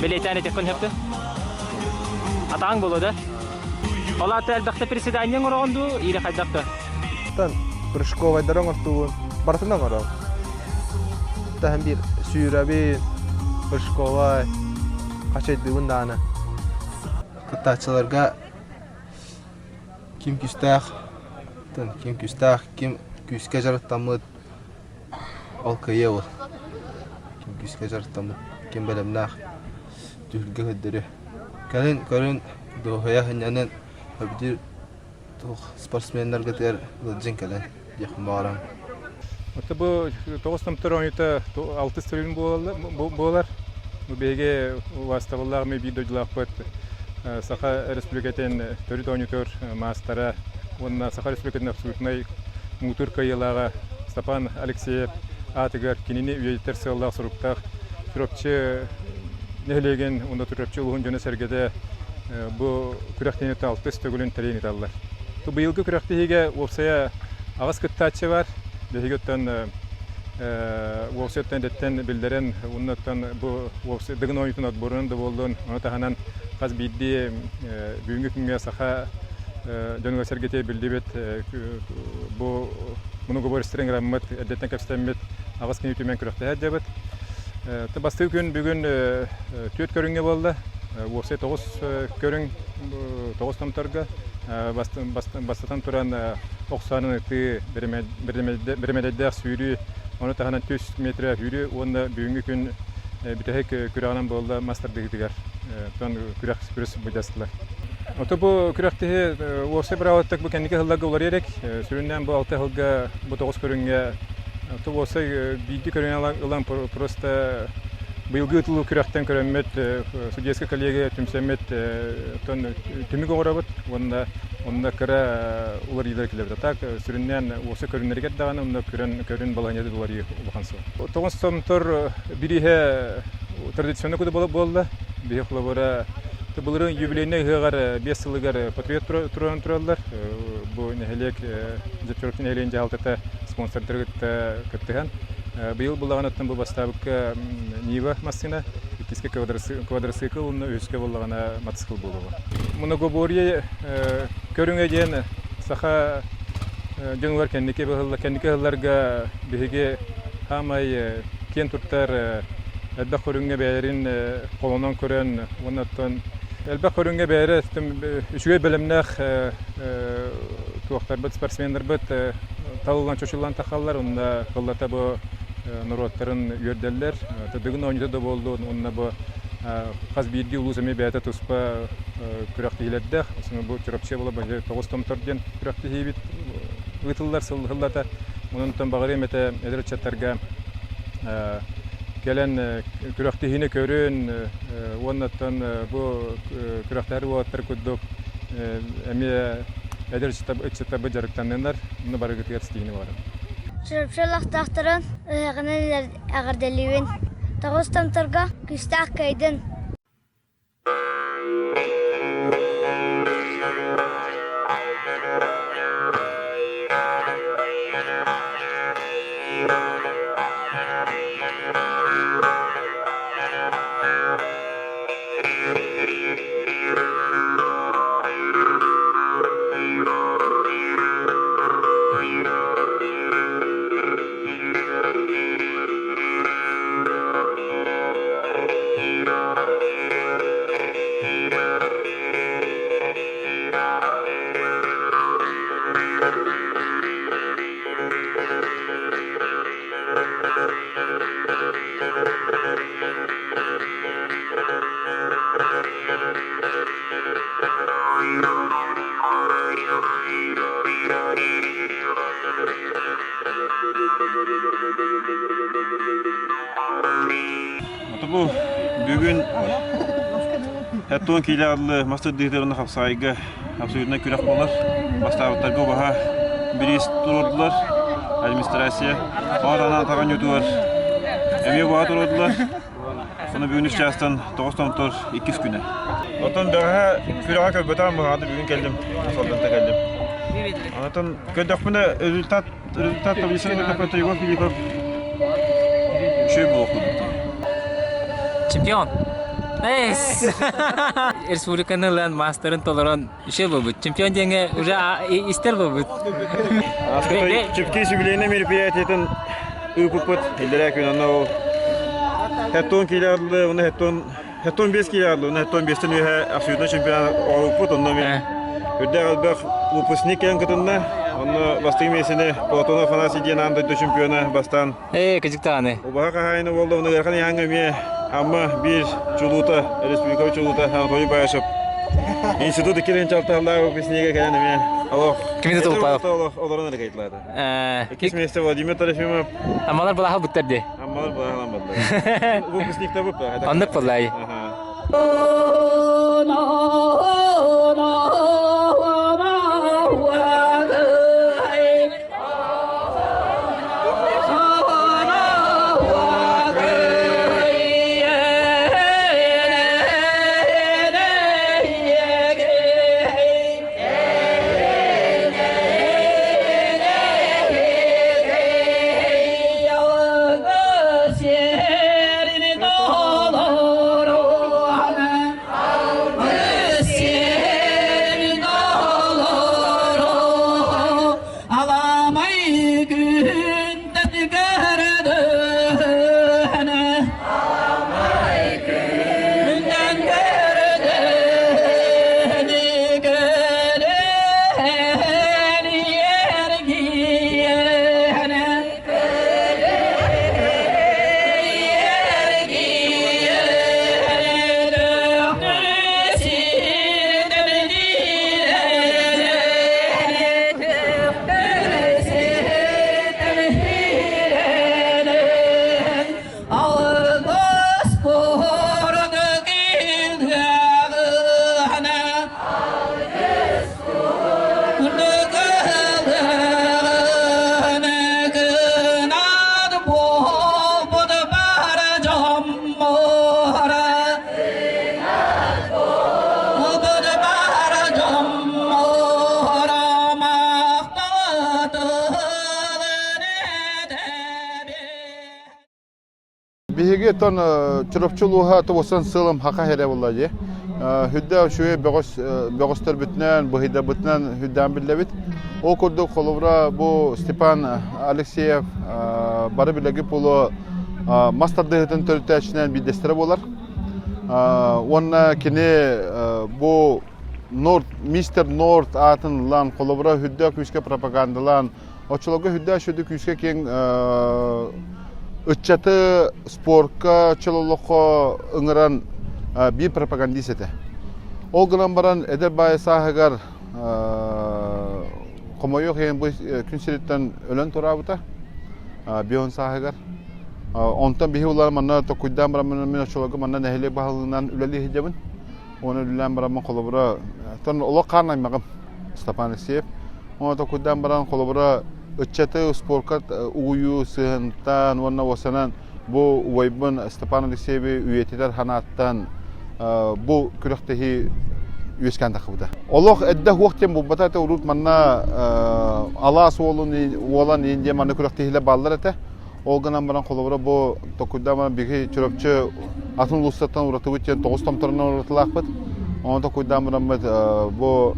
Бэлиэтээн этиэххин сөп дуо? Атаҕыҥ буолуо да? Ол аата элбэхтэ приседание оҥороҕун дуу или хайдах да? Оттон прыжковайдары оҥортуубун, барытын оҥоробун. Таһын биир сүүрэбин, прыжковай, хачайдыыбын даҕаны. Кыттааччыларга ким күүстээх. Тон ким күүстээх, ким күүскэ дьарыктаммыт, ол кыайыа ол. Ким күүскэ дьарыктаммыт, ким бэлэмнээх түһүлгэ көрдөрүө. Кэлин көрүн дуоһуйа сынньанын сөбүлүүр туох спортсменнаргытыгар ыалдьын кэлэн диэхпин баҕарабын. Ото бу тоҕус томтор оонньуута алтыс төрүн буолар. Бу биһиги убаастабыллаах мы биир дойдулаахпыт Саха Республикатын төрүт оонньуутугар маастара уонна Саха Республикатын абсолютнай муҥутуур кыайыылааҕа Степан Алексеев аатыгар кинини үйэтитэр сыаллаах-соруктаах Чурапчы нэһилиэгин уонна Чурапчы улууһун дьоно-сэргэтэ бу күрэхтэһиини алтыс төгүлүн тэрийэн ыыталлар. Быйылгы күрэхтэһиигэ уопсайа аҕыс кыттааччы бар. Биһиги оттон уопсайыттан эдэттэн биллэрэн, уонна оттон бу уопсай Дыгын оонньуутун отборунан да буоллун, ону таһынан хас биирдии бүгүҥҥү күҥҥэ саха дьонугар-сэргэтигэр биллибит бу многоборецтары ыҥыраммыт, эрдэттэн кэпсэтэммит аҕыс күнү түмэн күрэхтэһэ сылдьабыт. Бастакы күн бүгүн түөрт көрүҥҥэ буолла. Уопсай тоҕус көрүҥ тоҕус томторго бастатан туран ох саанан ытыы, бэрэмэдэйдээх сүүрүү, ону таһынан түс метрэ сүүрүү уонна бүгүҥҥү күн бүтэһик күрэҕинэн буолла мас тардыһыытыгар тон күрэх күрэс быдьастылар. Ото бу күрэхтэһи уопсай быраабыттык бу кэнники сылларга уларыйар эрик. Сүрүннээн бу алта сылга бу тоҕус көрүҥҥэ ото уопсай биирдии көрүҥ ылан просто быйылгы ыытыллыы күрэхтэн көрөммүт судейскай коллегия түмсэммит тон түмүк оҥоробут уонна онно кыра уларыйыылар кэлэбит. Так сүрүннээн уопсай көрүҥнэригэр даҕаны онно көрөн көрүн балаһыанньата уларыйыы улахан суол. Тоҕус томтор бирииһэ традиционный куда буолла. Биһи холобура былырыын юбилейнай ыһыаҕар биэс сылыгар патриот туран тураллар. Бу нэһилиэк Дьөпчөрүктүн нэһилиэгин дьаһалтата спонсордары кытта кыттыһан быйыл буллаҕына бу бастаабыкка Нива массыына, иккискэ квадроцикл уонна үһүскэ буоллаҕына мотоцикл буолуоҕа. Многоборье көрүҥэ диэн саха дьонугар кэнники кэнники сылларга биһиги саамай киэн туттар элбэх көрүҥҥэ бэйэлэрин холонон көрөн уонна оттон элбэх көрүҥҥэ бэйэлэрэ үчүгэй бэлэмнээх туохтарбыт спортсменнарбыт талыллан чочуллан тахаллар уонна кыллата бу норуоттарын үөрдэллэр. Тыдыгын оонньуута да буоллун уонна бу хас биирдии улуус эмиэ бэйэтэ туспа күрэхтэһиилэрдээх. Бу Чурапчы буола тоҕус томтор диэн күрэхтэһиибит ыытыллар сыллата. Онон баҕарыам этэ эдэр ыччаттарга кэлэн күрэхтэһиини көрүн уонна бу күрэхтэһэр уолаттар курдук эмиэ эдэр ыччаттарбыт дьарыктанныннар, онно барыгытыгар ситиһиини баҕарабын. Чурапчы олохтоохторун ыһыаҕынан эҕэрдэлиибин. Тоҕус томторго күүстээх кыайдын! Бу бүгүн Хэттон киилэ арылы мас тардыытыгар хапсаайга абсолютно күрэх буолар. Бастаабыттарга убаһа бириис туруордулар администрация. Оҕо танаан таҕан ньутугар эмиэ убаһа туруордулар. Сону бүгүн үс чаастан тоҕус томтор иккис күнэ. Оттон бэҕэһээ күрэҕэ көрбөтөҕүм быһаҕата бүгүн кэллим, солдонто кэллим. Онтон көрдөхпүнэ результат результат таблицаны көрдөхпүнэ Егор Филиппов үчүгэй буолуох курдук. Чемпион! Эс! Республиканы ылан маастарын толорон үчүгэй буолбут. Чемпион диэҥҥэ уже истэр буолбут. Чепкис юбилейный мероприятиетын ыыппыппыт иллэрээ күн онно ол хеттон киилэ арылы уонна хеттон хеттон биэс киилэ арылы уонна хеттон биэстэн үөһэ абсолютно чемпионат оҥорбуппут онно мен үрдээх элбэх выпускник кэлэн кытынна. Онно бастыҥ миэстэни Платонов Афанасий диэн аан дойду чемпиона бастаан. Ээ, кыдьыктааны. Убаһа хаһаайына буолла, уонна ыарахан ыйааҥҥа эмиэ Амма биир чулуута, республика чулуута Анатолий Баишев. Институт икки чалталлаах выпускнига кэлэн эмиэ олох. Кимин тулпаев. Олох олорон эрэ кайтылаата. Иккис миэстэ Владимир Трофимов. Аммалар балаха буттар дии. Аммалар балаха баттар. Выпускниктар буппа. Оннук буоллай. Биһиги тон Чурапчы улууһа тобусан сылым хака хэрэ буолла дии. Хүддэ үчүгэй бөҕөс бөҕөстөрбүтүнэн, быһыйдарбытынан хүддээн биллэбит. Ол курдук холобура бу Степан Алексеев бары билэги пулу мас тардыһытын төрүттээччинэн биирдэстэрэ буолар. Уонна кини бу Норд, мистер Норд аатын ылан, холобура хүддэ күүскэ пропагандалаан, оччолорго хүддэ сүдү күүскэ киэҥ ыччаты спорка чололоххо ыҥыран биир пропагандист этэ. Ол гынан баран эдэр баайы сааһыгар хомойуох иһин бу күн сириттэн өлөн тураабыта бион сааһыгар. Онтон биһи улар манна токуйдаан баран мин оччолорго манна нэһилиэк баһылыгынан үлэлии сылдьабын. Уонна үлэлээн бараммын холобура тон олох хаан аймаҕым Степан Алексеев. Уонна токуйдаан баран холобура ыччаты спорка угуйуу сыһынтан уонна уосанан бу убайбын Степан Алексееви үйэтитэр ханааттан бу күрэхтэһии үөскээн таххыбыта. Олох эдде хуох диэн булбата этэ урут манна алаас уолун уолан иин диэн манна күрэхтэһиилэр бааллар этэ. Ол гынан баран холобура бу токуйдаан баран биһиги Чурапчы атын улуустартан уратыбыт диэн тоҕус томторунан уратылаахпыт. Ону токуйдаан бараммыт бу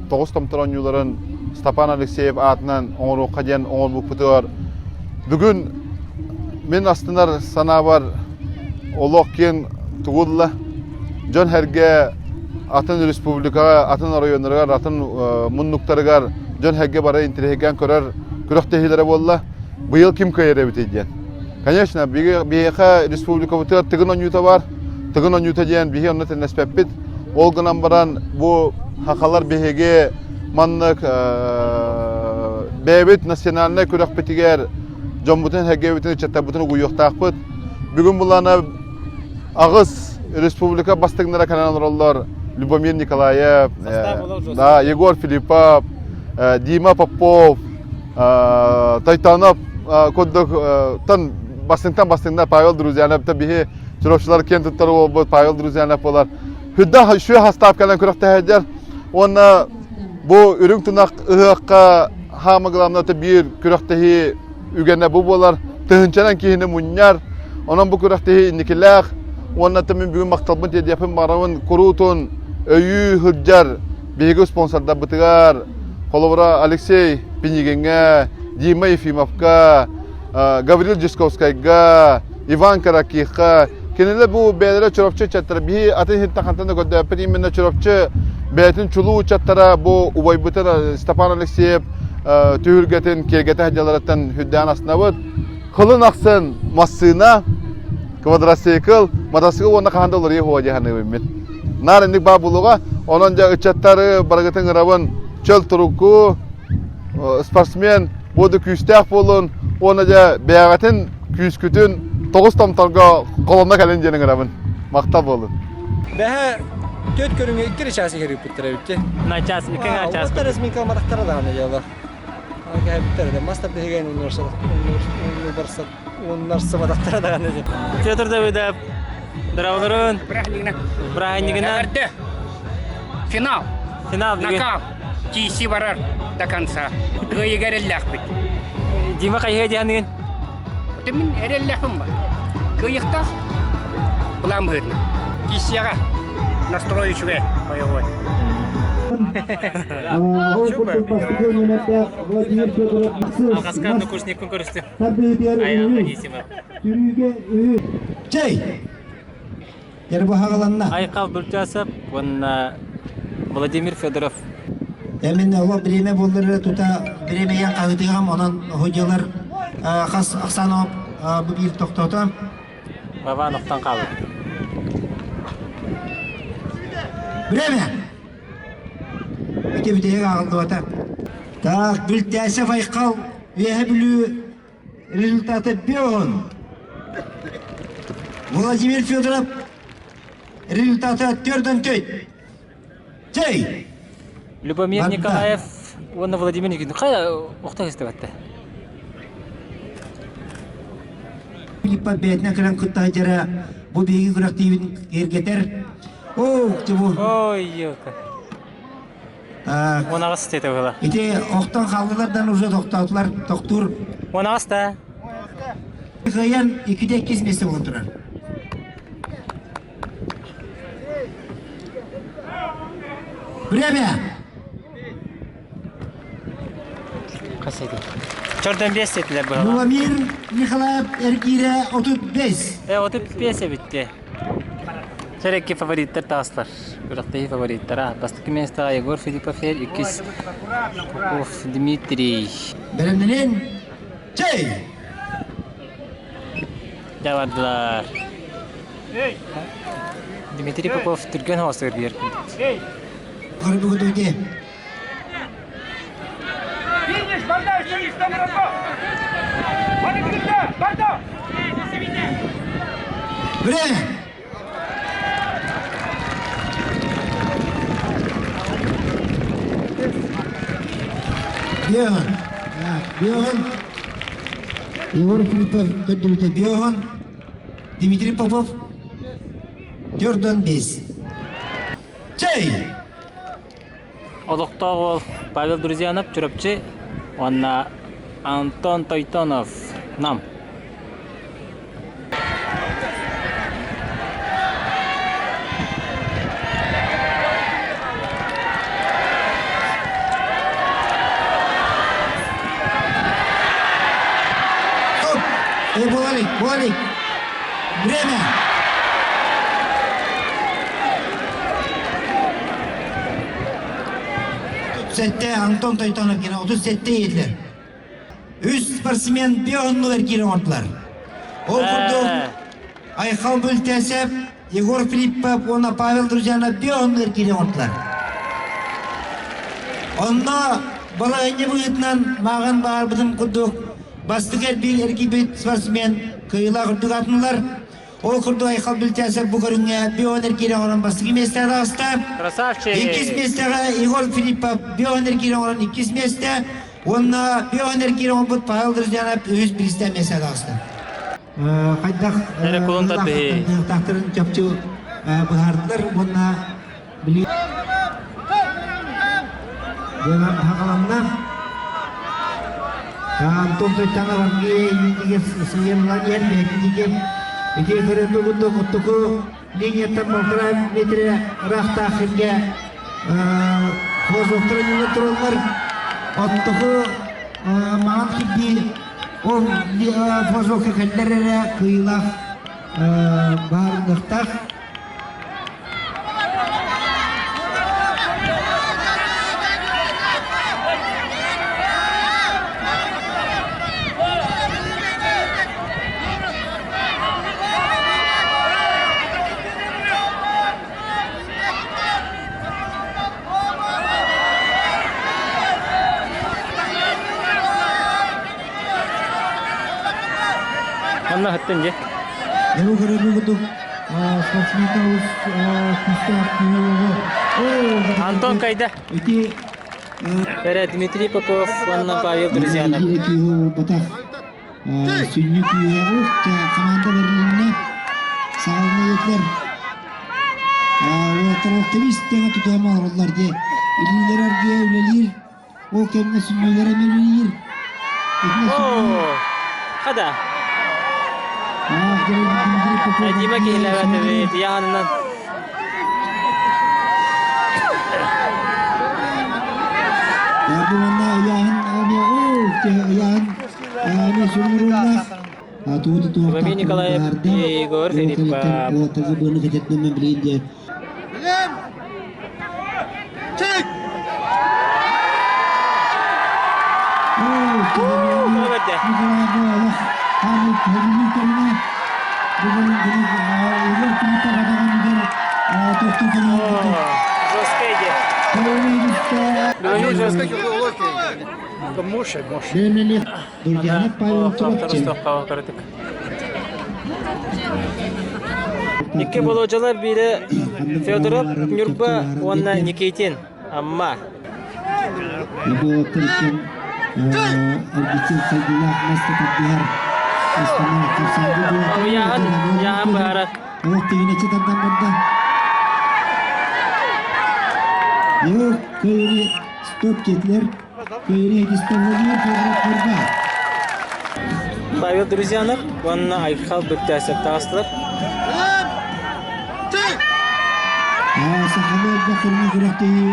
тоҕус томтор оонньууларын Степан Алексеев аатынан оҥоруохха диэн оҥорбуппутугар бүгүн мин астынар санаабар олох киэҥ тугулла. Дьон сэргэ атын республикаҕа, атын оройуоннарыгар, атын муннуктарыгар дьон сэргэ бары интэриэһиргээн көрөр күрэхтэһиилэрэ буолла. Быйыл ким кыайар эбитий диэн. Конечно, биһиэхэ республикабытыгар Тыгын оонньуута бар. Тыгын оонньуута диэн биһи онно тэннэспэппит. Ол гынан баран бу хахалар биһиги маннык бэйэбит национальнай күрэхпитигэр дьоммутун, сэргэбитин, ыччаттарбытын угуйуохтаахпыт. Бүгүн булана аҕыс республика бастыҥнара кэлэн олороллор. Любомир Николаев, да, Егор Филиппов, Дима Попов, Тайтанов курдук тан бастыҥтан бастыҥнар Павел Друзьянов биһи Чурапчылар киэн туттар уолбут Павел Друзьянов буолар. Хүддэ үчүгэй хастаап кэлэн күрэхтэһэдэр. Уонна бу үрүҥ тунах ыһыахха хаама главната биир күрэхтэһии үгэнэ бу буолар. Тыһынчанан киһини мунньар. Онон бу күрэхтэһии инникилээх. Уонна мин бүгүн махталбын тиэрдиэхпин баҕарабын куруутун өйүү сылдьар биһиги спонсордарбытыгар Холобура, Алексей Пинигиҥҥэ, Дима Ефимовка, Гаврил Дьисковскайга, Иван Каракихха кинилэр бу бэйэлэрэ Чурапчы ыччаттара биһи атын иһиттэн хантан да көрдөөппүт именно Чурапчы бэйэтин чулуу ыччаттара бу убайбытын Степан Алексеев түһүлгэтин киэргэтэ сылдьалларыттан үрдээн астынабыт. Кылын ахсын массыына, квадроцикл, мотоцикл уонна хаһан да уларыйа суоҕа дии саныыбын мин. Наар инник баа булуга, онон дьэ ыччаттары барыгытын ырабын чөл турукку, спортсмен буоду күүстээх буолун уонна дьэ бэйэҕитин күүскүтүн тоҕус томторго холонно кэлин диэн ыҥырабын. Махтал буолун. Бэһэ төрт көрүҥэ икки чаас иһэр ыыппыттар эбит. На час, икки час. Оттор разминка матахтара даҕаны дьалар. Кэһэбиттэр да мас тардыһыгын уннарсыбатахтара даҕаны. Петр Давыдов, здраволорун. Бырааһынньыгынан. Финал. Финал бүгүн. Накал. Тииси барар до конца. Кыайыга эрэллээхпит. Дима хайыһа дианыгын? Мин эрэллээхпин ба. Кыайыктаах план быһыытынан. Тиисиэҕэ настрой үчүгэй боевой. Алҕаска однокурсникпын көрүстүм. Айаал Анисимов. Чэй! Ербаһагаланна. Айхал Бурчасов уонна Владимир Федоров. Эмин ол бириэмэ буоллар тута бириэмэйэн хаһытыгам онон худьалар хас ахсаан бу биир тохтото. Вован охтон хаалла. Время! Ити бүтэһик ааҕыллыбата. Так, Бүлтээсэв Айхал Үөһэ Бүлүү результаты Беон. Владимир Федоров результаты төрдөн төй. Чей! Любомир Николаев уонна Владимир Никитин хайа охто истебетте. Филиппа бэйэтинэн кэлэн кытта дьара бу биһиги күрэхтиибин киэргэтэр. Оо, тибу. Ой, елка. Унаҕас тете была. Ити охтон хааллылардан уже тохтоотулар, тохтуур. Унаҕас да. Кыайан икките иккис миэстэ буолан турар. Время! Хас эти? Чордон бес этилер быһалар. Любомир Николаев эргиирэ 35. Э, 35 эбитти. Сэрекки фавориттар таастар. Күрэхтэһии фавориттара. Бастакы миэстэҕэ Егор Филиппов иккис Попов Дмитрий. Бэлэмнэнин чэй! Дьэ бардылар. Дмитрий Попов түргэн хоосугар биэр Көрбүгүтүти. Время! Биохан. Биохан. Егор Филиппов көрдөрүүтэ Биохан. Дмитрий Попов. Төрдөн бес. Чэй! Олохтоох уол Павел Друзьянов Чурапчы уонна Антон Тойтонов Нам. Стоп! Эй, Булалик, Булалик! Время! Сэттэ Антон Тойтонов киирэн 37 иһиллэр. Үс спортсмен биэ оннугар киирэн оҥордулар. Ол курдук Айхал Бүлтээсэп, Егор Филиппов уонна Павел Друзьянов биэ оннугар киирэн оҥордулар. Онно балаһыанньа быһыытынан мааҕын баарбытым курдук бастакы эрбиир эргийбит спортсмен кыайыылаах үрдүк аатыналар. Ол курдук Айхал Бүлтээсэп бу көрүҥҥэ био эргиирэ оҥорон бастакы миэстэҕэ таҕыста. Красавчик! Иккис миэстэҕэ Егор Филиппов био эргиирэ оҥорон иккис миэстэ уонна био эргиирэ оҥорбут Павел Друзьянов үһүс бириистээх миэстэҕэ таҕыста. Хайдах Эрэ кулун тардыһыы. тахтарын чопчу быһаардылар уонна били хаҕаланна. Антон Тойтанов Андрей сыйымлан иһэн бэйэтин ити көрөн курдук оттоку линияттан полтора метрэ ыраахтаах сиргэ флажоктара ньыла тураллар. Оттоку маҥан кирбии ол флажокка кэллэр эрэ кыайыылаах баарыныахтаах. Онно ыһыттын дьэ. Эбу көрөргө курдук спортсментар олус күүстээх күүһэ Антон кайда. Ити Эрэ Дмитрий Попов уонна Павел Друзьянов. Күүһэ буолбатах. Сүнньү күүһэ команда бэрилиннэ. Саҕалана етилер. Уолаттар октавист тэҥэ тутуһан олороллор дии. Илиилэр аргыйа үлэлиир. Ол кэмҥэ сүнньүлэрэ мөлүйүүр. Хада. Дима киһилээбэт яһанынан. Уонна ыйааһын ыйааһын ами сүрүнүрүллээх Владимир Николаев Егор Филиппов. Икки болуочалар биирэ Федоров Ньурба уонна Никитин Амма. Ыйааһын, ыйааһын быһаарар. Павел Друзьянов уонна Айхал Бүктээсэп таҕыстылар. Сахалыы элбэх көрүҥү күрэхтэһии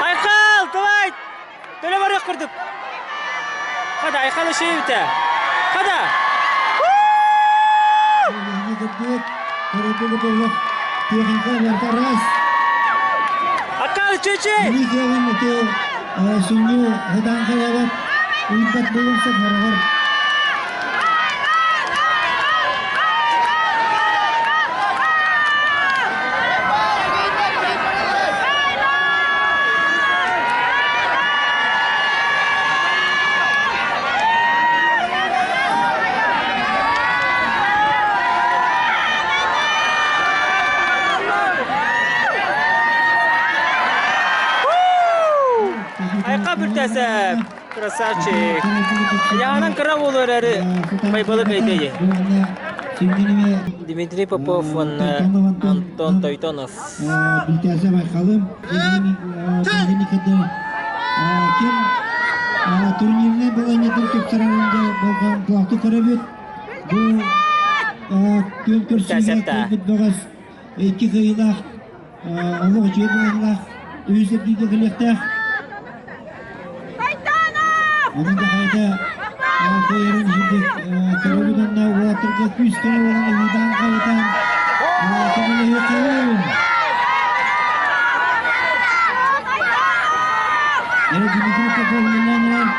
Айхал, давай! Төлө барыах курдук. Хада, Айхал ишиэбитэ. Хада! Аккал чүчү! Сүнньү хатан хайабат, уйбат болумса хараҕар. Айка бүртәсәп, красавчик. Яғынан кыра болар әрі байбалы кайдайы. Дмитрий Попов уонна Антон Тойтонов. Билтээсэ байқалым. Ким турнирный баланньатын тупсарарында болҕомтолоохтук көрөбүт. Бу күн көрсүүгэ кэлбит бөҕөс икки кыайыылаах олох үчүгэй былааннаах үһүс эргииргэ кэлиэхтээх. Онон да хайата кыайарын иһирдик көрөбүт уонна уолаттарга күүс-көмө буолан ыһыытаан-хаһыытаан көмөлөһүөххэйин. Эрэ Дмитрий Попов үлэлээн эрэр.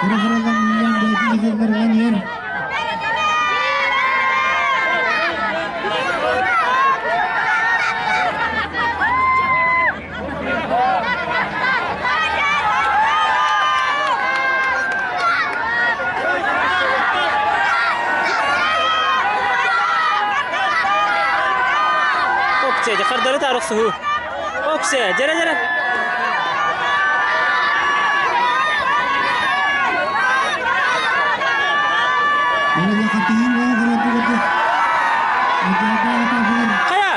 Кыра-кыралаан үлэлээн бэйэтин дьахталларыгар иһэр. Оксе, хардары тарықсыһу. Оксе, дьэрэ дьэрэ. Хайа!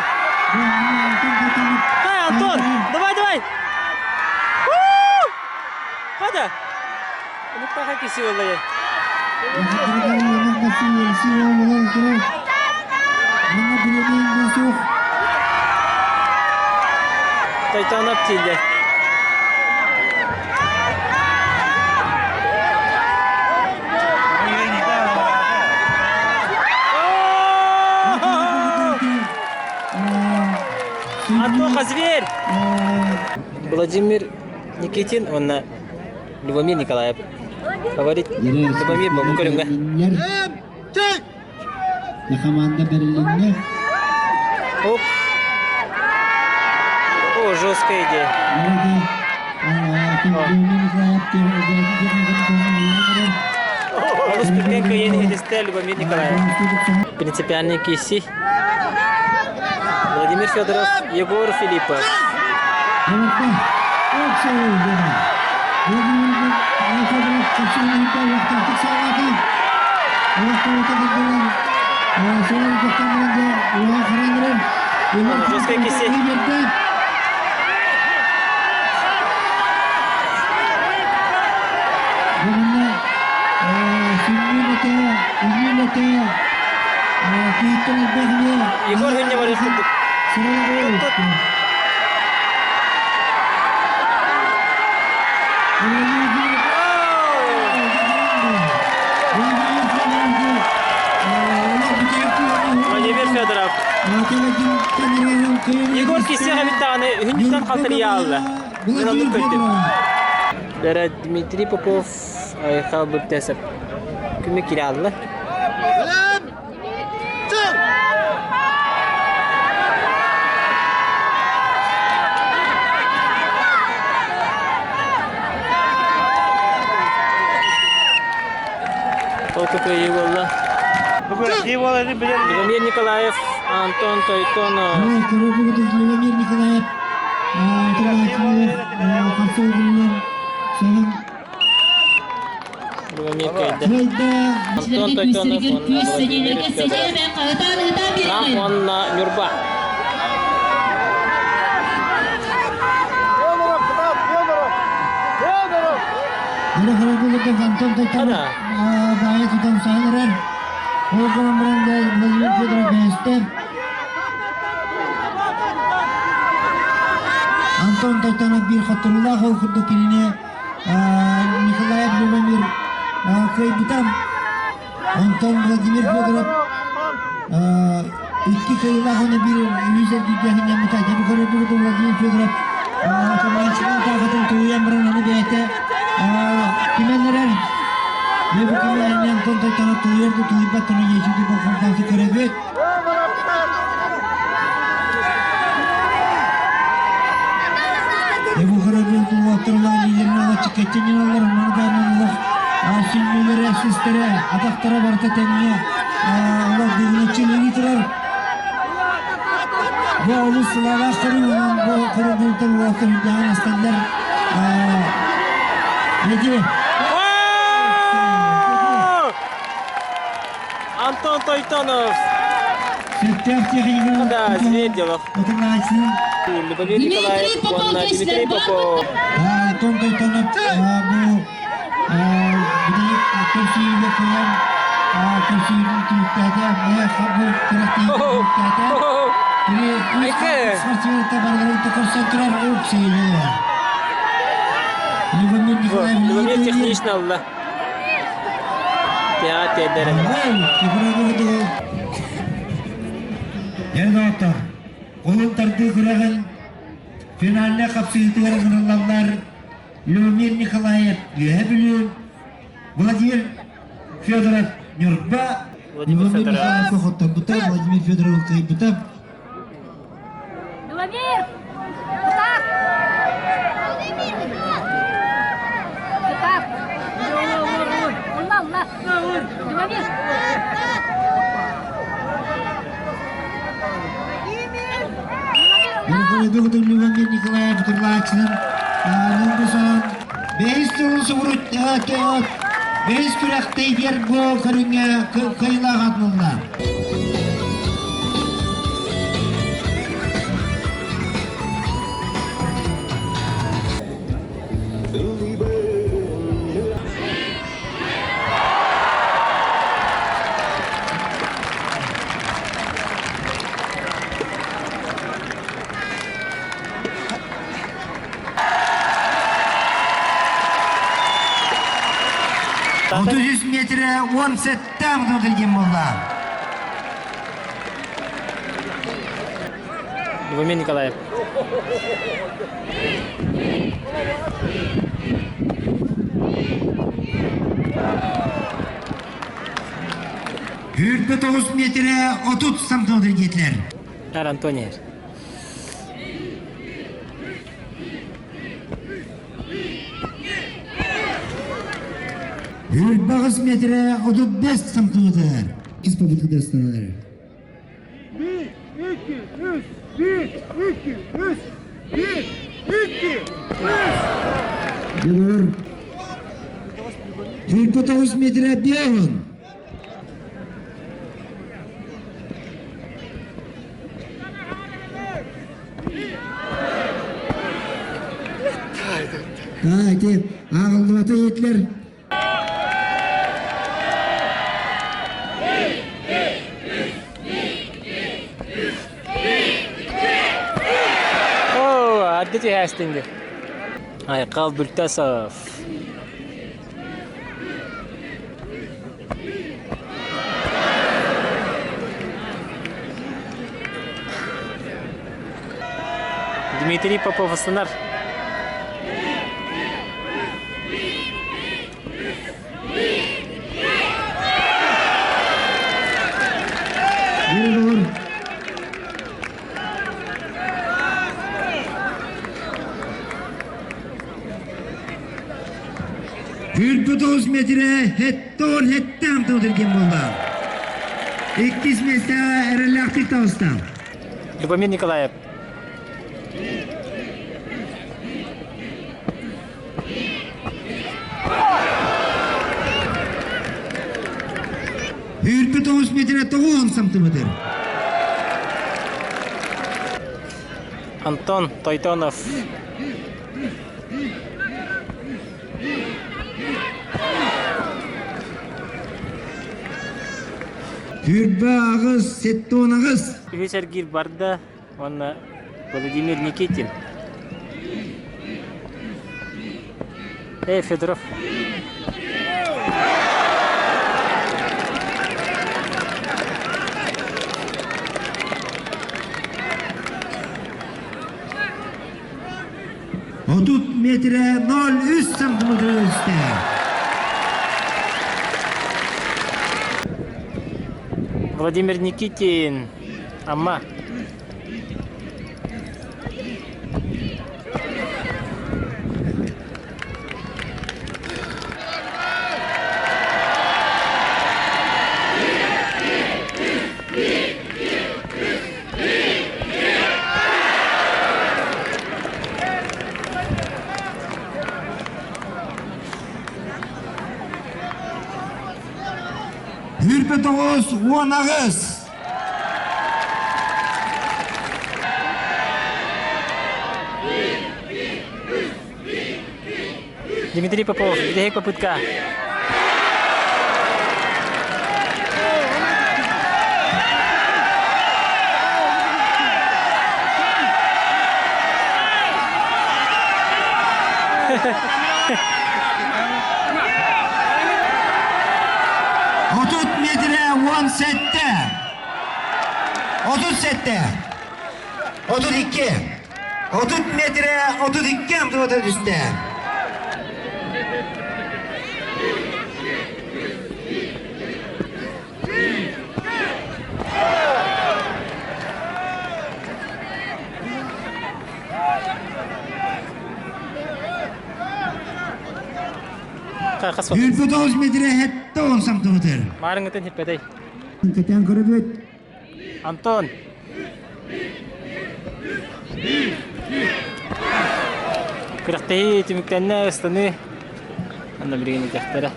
Хайа, Антон! Давай, давай! Хада! Нуктаха киси оллайы. Тойтонов тиийдэ. Антоха, зверь! Владимир Никитин уонна Любомир Николаев. Фаворит Любомир бу көрүҥҥэ. Команда бэрилиннэ. Оп. О, жесткая идея. Олус түргэн кыайан иһитистэ Любомир Николаев. Принципиальный киси. Владимир Федоров, Егор Филиппов. Жесткая киси. Егор Хүнне барыах курдук. Владимир Федоров. Егор киссиэҕэ эбит даҕаны үһүннүттэн халтарыйа аалла. Мин оннук көрдүм. Дара Дмитрий Попов Айхал Быртесов күмү кире алла. Толку кыайыы буолла. Любомир Николаев, Антон Тойтонов. Любомир Николаев, Любомир кыайда. Антон Тойтонов уонна Владимир Федоров. Нам уонна Нюрба. Антон Тойтонов баайы тутан сааларар. Ол гынан баран Владимир Федоров бэйэстэр. Антон Тойтонов биир хотторуулаах ол курдук кинини Николаев Любомир кыайбыта. Онтон Владимир Федоров икки кыайыылаах уонна биир үһүс эргийдэһиннэммитэ. Дьэ бу көрөрбүт Владимир Федоров командатын таахатын тулуйан баран аны бэйэтэ кимэн эрэр. Дьэ бу кимэн Антон Тойтонов тулуйар да тулуйбат туну дьиэчити болҕомтоохтук көрөбүт. Дьэ бу көрөрбүт уолаттар лидерин алаччыккаччын аллар, маны сүнньүлэрэ, систэрэ, атахтара барыта тэҥҥэ олох дыгыначчы турар. Бу олус сылаалаах көрүҥ, онон бу көрүҥ уолаттар үрдээҕин асталлар. Эти Антон Тойтонов! Сөптөөх техниканы Да, Зверделов. Любомир Николаев уонна Дмитрий Попов. Антон Тойтонов бу билик көрсүүгэ кыайан көрсүүнүн түмүктээтэ. Бу күрэхтэһии түмүктээтэ. Кини үс спортсменка барыларын көрсөн турар уопсайыгар. Любомир Николаев Любомир технично алла. Театр Эр Олун тардыы күрэҕин финальнай хапсыһыытыгар ыҥырыллаллар Любомир Николаев Үөһэ Бүлүү, Владимир Федоров Ньурба, Владимир Николаевка хотторбута, Владимир Федоров кыайбыта. Любомир! Кытаат! Кытаат! Улла, улла! Любомир! Любомир Николаев Кырлаачынан Нургусан бэһис сылын субурут бэһис күрэхтэйдиэр бу көрүҥҥэ кыайыылаах атылла. 33 метрэ 17 мдодырген буолла. Любомир Николаев. Хүрбэ 9 метрэ 30 сантиметр диэтилэр. Ар Антоний. Үрбаҕыс метрэ 35 сантиметр. Иккис попытка станалары. 1, 2, 3, 1, 2, 3, 1, 2, 3. Егор. 49 метрэ 5. Ити ааҕыллыбата иһитлэр. О, адды түһээстиҥ Айқал Бүлтасов. Дмитрий Попов астынар. Хүрбүт метрэ хеттон хеттам тылдырген болла. Иккис месте эрэллээхтик таҕыста. Любомир Николаев. Хүрбүт метрэ 9 сантиметр. Антон Тойтонов. Хүрбэ аҕыс, сеттон аҕыс. Үһүс эргиир барда уонна Владимир Никитин. Эй, Федоров. 30 metre 03 santimetre üstte. Владимир Никитин. Амма. Хүрбэ тоҕус, уон аҕыс. Дмитрий Попов, бүтэһик попытка. 30 metre 17. 37. 32. 30 metre 32 амтыбата түстэ. Үрбүт метре хетте он сантиметр. Маарыҥҥытын хиппэтэй. Кэтэн көрөбүт. Антон. Күрэхтэһии түмүктэннэ ыстаны анна билигин этиэхтэрэ.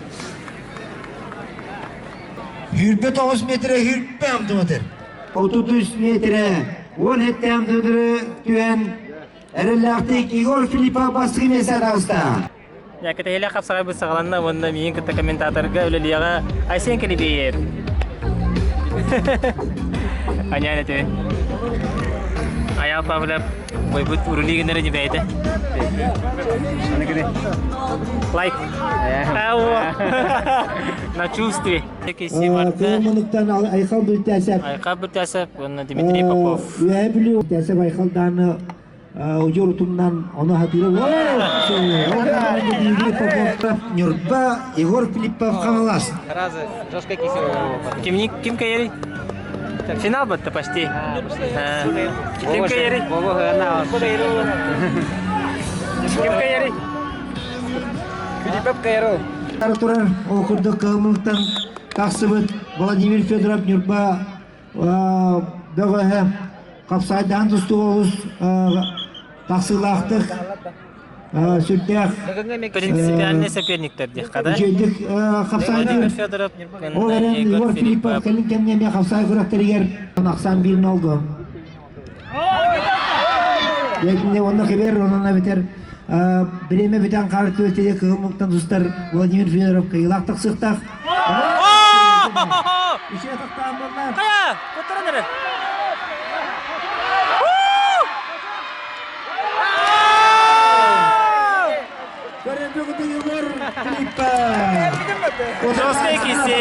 Хүрбэ 9 метре хүрбэ амтыматыр. 33 метре 17 амтыматыры түһэн эрэллээхтик Егор Филиппов бастакы миэстэ таҕыста. Кэтэһиилээх хапсаҕайбыт саҕаланна уонна миигин кытта комментаторга үлэлиэҕэ Айсен Кэлибиев. Анян этэ. Аял Павлов бойбут урули гынары небэйте. Лайк. На чувстве. Кылмыныктан Айхал Бүлтәсәп. Айхал Бүлтәсәп, уонна Дмитрий Попов. Үһэ Бүлүү Бүлтәсәп Айхалдааны удьуор утумнан ону хатыра Нюрба Егор Филиппов Хаҥалас. Ким ким кэйэрий? Финал батта почти. Ким кэйэрий? Ким кэйэрий? Филиппов кэйэрий. Турар ол курдук кыһыммыттан тахсыбыт Владимир Федоров Ньурба бөҕөһө хапсайдаан тустуу олус тахсыылаахтык сүрдээх Принципиальный соперниктер диэххэ да? үчүгэйдик Владимир Федоров, Ол эрэн Егор Егор Филиппов Филиппов. кэлин кэмҥэ эмиэ хапсаай күрэхтэригэр ахсаан биир нолго. Дьэ онно кибер онон эбэтэр бириэмэ бүтэн хаалар түбэлтэтэ кыһыл муҥтан тустар Владимир Федоров кыайыылаах тахсыахтаах. Үчүгэй тахтаан буолла. Хайа, куттаран эрэр. Жесткий кисе.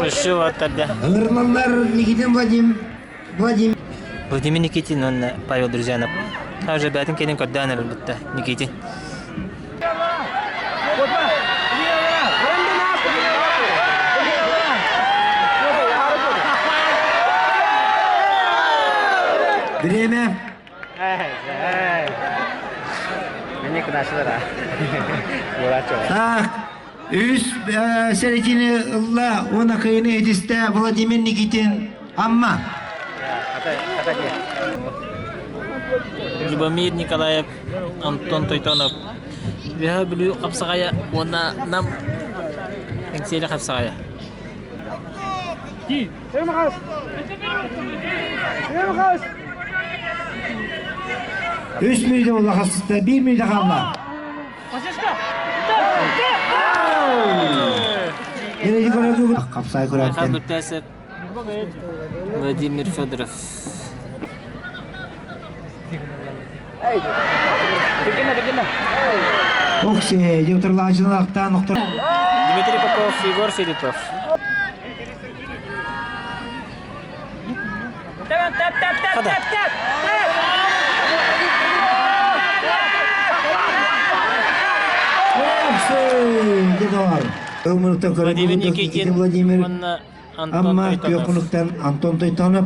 Еще вот тогда. Ыҥырылаллар Никитин Владимир Владимир Владимир Никитин уонна Павел Друзьянов. Уже бэйэтин кэлин көрдөөн эрэр бутта Никитин. Время. Так, үс сэретини ылла уонна кыйыны этистэ Владимир Никитин Амма. Любомир Николаев, Антон Тойтонов. Үөһэ Бүлүү хапсаҕайа уонна Нам Эҥсиэли хапсаҕайа. Үс мүнүүтэ буолла хасыста, биир мүнүүтэ хаалла. Хапсай Михаил Бутесов, Владимир Федоров. Окси, Дмитрий Охтор. Дмитрий Попов, Егор Филиппов. Владимир Никитин Владимир уонна Антон Амма Тойтонов. Күөхунуктан Антон Тойтонов.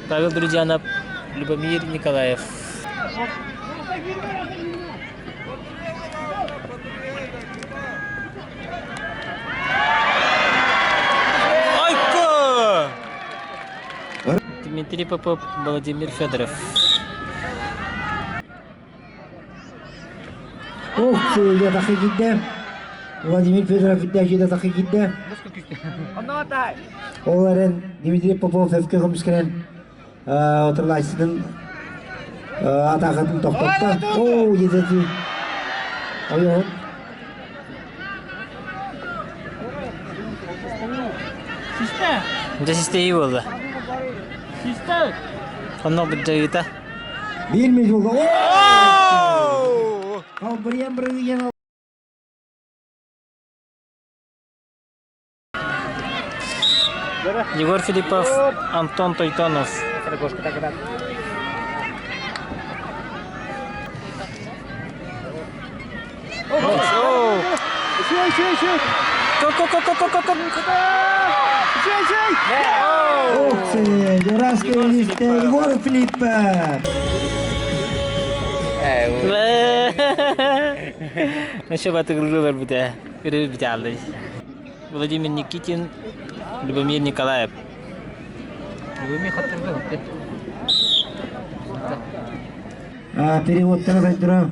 Павел Друзьянов, Любомир Николаев. Айка! Дмитрий Попов, Владимир Федоров. Ох, сыыйа тахы киирдэ. Владимир Федоров ирдээччитэ тахы киирдэ. Ол эрэн Дмитрий Попов өфкө көмүскэнэн отурлааччытын атаакатын тохтотто. Оо, диэти ойоһун. Дьэ систэйии буолла. Онно быдьайыта. Биир минут буолла. Халбырыйан бырыйан Егор Филиппов, Антон Тойтонов. Егор Филиппов. Еще батыгыллылар бүтэ. Үрү бүтэ Владимир Никитин, Любомир Николаев. Любомир Переводтара сайдыра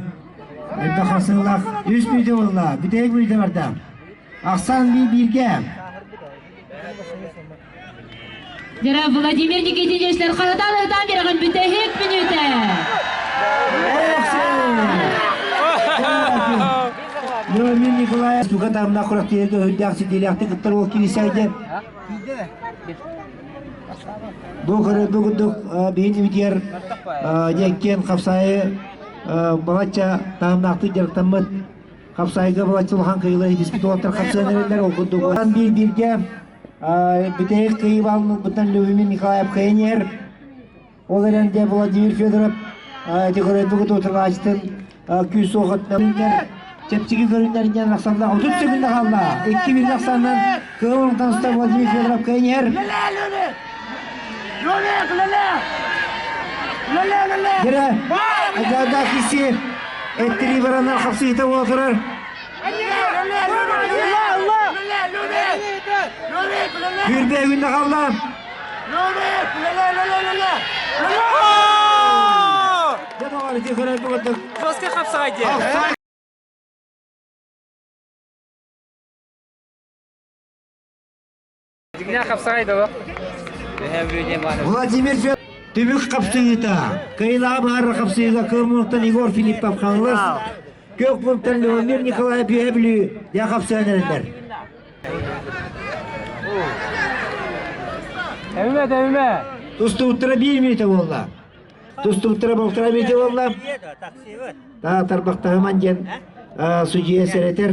Элбэх хасыылаах үс мүнүүтэ буолла. Бүтэһик мүнүүтэ барда. Ахсаан бии бииргэ. Дьара Владимир Никитиничтэр харатан ытан бирэҕин бүтэһик мүнүүтэ. Леонид Николаев туга таамнаах күрэхтииргэ өйдөөх ситиилээхтик кыттар уол киирсээйдэ. Бу көрөрбүт курдук биһин үтүөр диэккиэн хапсаайы балачча таһымнаахтык дьарыктаммыт хапсаайга балачча улахан кыайыылар итиспит уолаттар хапсыан эрэллэр ол курдук биир бииргэ бүтэһик кыайыы баалбыттан Любимир Николаев кыайан иһэр ол эрэн дьэ Владимир Федоров ити көрөрбүт утарылааччытын күүс суохаттан. Чэпчэки көрүҥнэринэн ахсаллаах 30 секунда хаалла. 2-1 ахсаанынан Кыыл Таҥста Владимир Федоров кыайан Дьэрэ, Ажаада киси эттири баранар хапсыыта буола турар. Хүрбэ күнде қалла. Баска хапсаҕай диэн. Дьиҥнээх хапсаҕай да Владимир Федоров түмүк хапсыыта. Кыайыылааҕы баһарар хапсыыга Кыыл Егор Филиппов Хаҥалас, Күөх Мунтан Леонид Николаев Үөһэ Бүлүү дьэ хапсыһан эрэллэр. Эвме, эвме. Тустууттара биир мүнүүтэ буолла. Тустууттара полтора мүнүүтэ буолла. Та тарбахтаһыман диэн судьуйа сэрэтэр.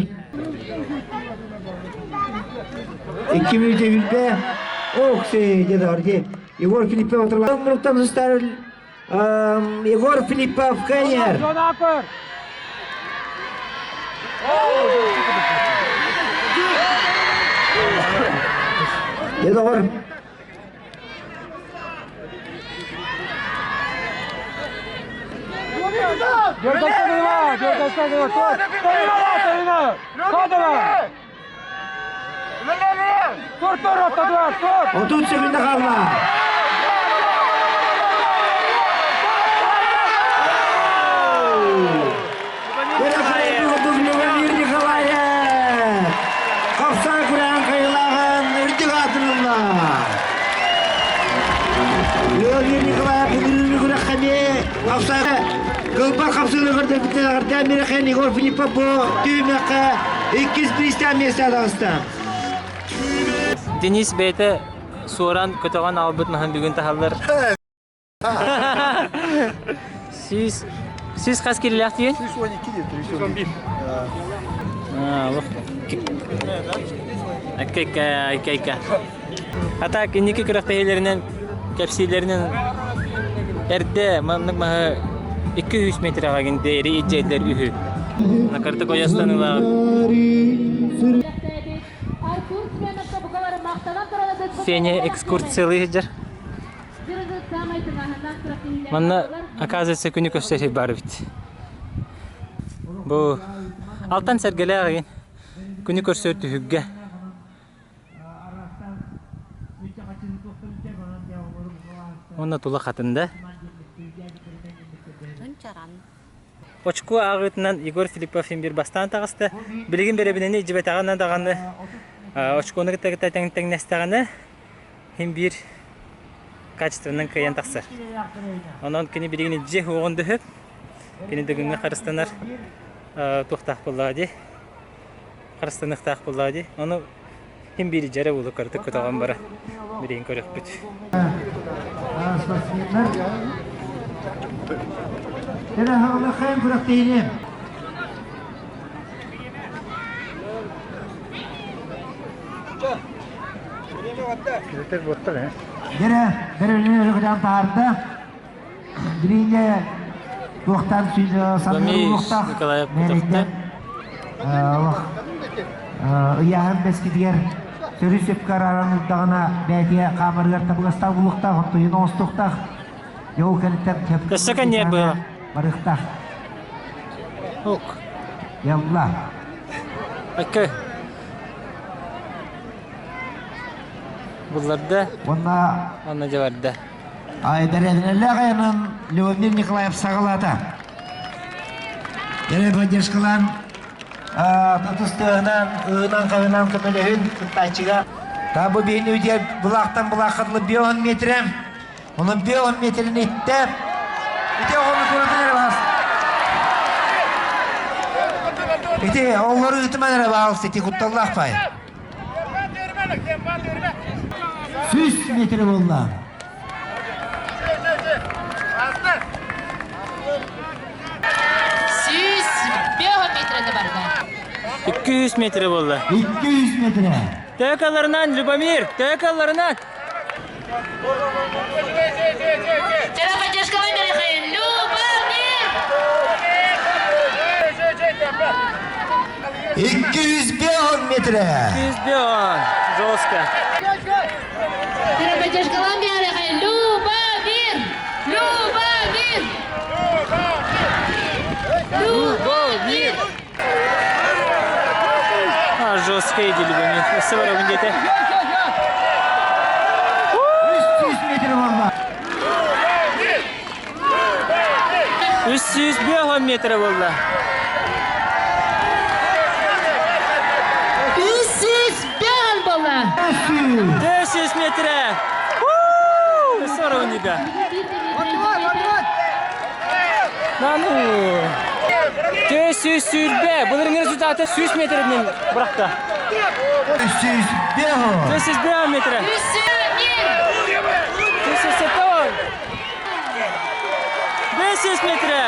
Икки мүнүүтэ билбэ. Ох, дедорди. Егор Филиппов отырла. Муруктан сустар Егор Филиппов кайер. Дедор. 30 секунда қалла. Николаев! Қапса күрән қайылаған үрдік атынылла. Леонид Николаев бүгүнү күрэххэ Қапса Кылбар қапсыны көрдө бүтүн Мирахен Егор Филиппов бу түмэххэ иккис биристэн миэстэ таҕыста. Денис бэйэтэ суоран көтөҕөн аҕалбыт маһын бүгүн таһаллар. Сүүс сүүс хас киилэлээх диэн? 112 диэн, 111. Аа, Аккайка, аккайка. А так инники күрэхтэһиилэринэн кэпсиилэринэн эрдэ маннык маһы 200 метрэҕэ гинтээри идьэйдэр үһү. Накартык ойостаныылаах. Сеня экскурсиялыы сылдьар. Манна, оказывается, күнү көрсөр бар эбит. Бу алтан сэргэлээх игин күнү көрсөр түһүлгэ. Уонна тула хатында. Очко ааҕыытынан Егор Филиппов бир бастаан таҕыста. Билигин бэрэбинэни илдьибэтэҕинэ даҕаны очкону кытта тэҥнэстэҕинэ Син биир качествонан кыайан тахсар. Онон кини билигин илдьи уоҕун дөһөп, кини дыгыҥҥа харыстанар туохтаах буоллаҕа дии, харыстаныахтаах буоллаҕа дии. Ону син биир дьэрэ буолу кыратык көтөҕөн бара билигин көрүөхпүт. Спортсменнар Тэрэһэҕэлэхэйин күрэхтэһиини Дэрэ, дэрэ өрүгүтэн таарда. Билиҥҥэ туохтан саннар улуохтаах мээрэйдэн ыйааһын бэскитигэр сөрү сөпкө арааран ыытдаҕына бээтиэ хаамарыгар табыгастаах булуохтаах, оттойун оҥостуохтаах. Дьол кэнниттэн Өссө кэнниэр быһа. барыахтаах. Ок. Ялла. Окей. Булларда. Уонна Онно дьэ барда. Айдарэллээх айанын Леонид Николаев саҕалаата. Дэрэ поддержкалаан тутустыынан, ыынан-хаһынан көмөлөһүн кыттааччыга. Та бу биһини үтүө былаахтан былаахха дылы 5 метрэ. Онон 5 метрин иттэ. Ити оҕону туратан эрэ баас. Ити оҕолору ыытыман эрэ баалыс ити кутталлаах пай. 100 метр буолла. 105 метрede барда. 200 метре буолла. 200 метре. Төкаларынан, Любомир, төкаларынан. Вчера поддержка Любомир! 205 метрэ. 205. Жестко. Поддержкалан биэрэҕэ Любомир! Любомир! Любомир! А, жестко иди, Любомир. Өссө барабын диэтэ. 300 метр буолла. 305 метр буолла. 305 буолла. 400 метрэ. Өссө барабын диэтэ. Нану. 420. Былырыҥҥы результаты 100 метринен бырахта. 305. 405 метрэ. 301! 407. 500 метрэ.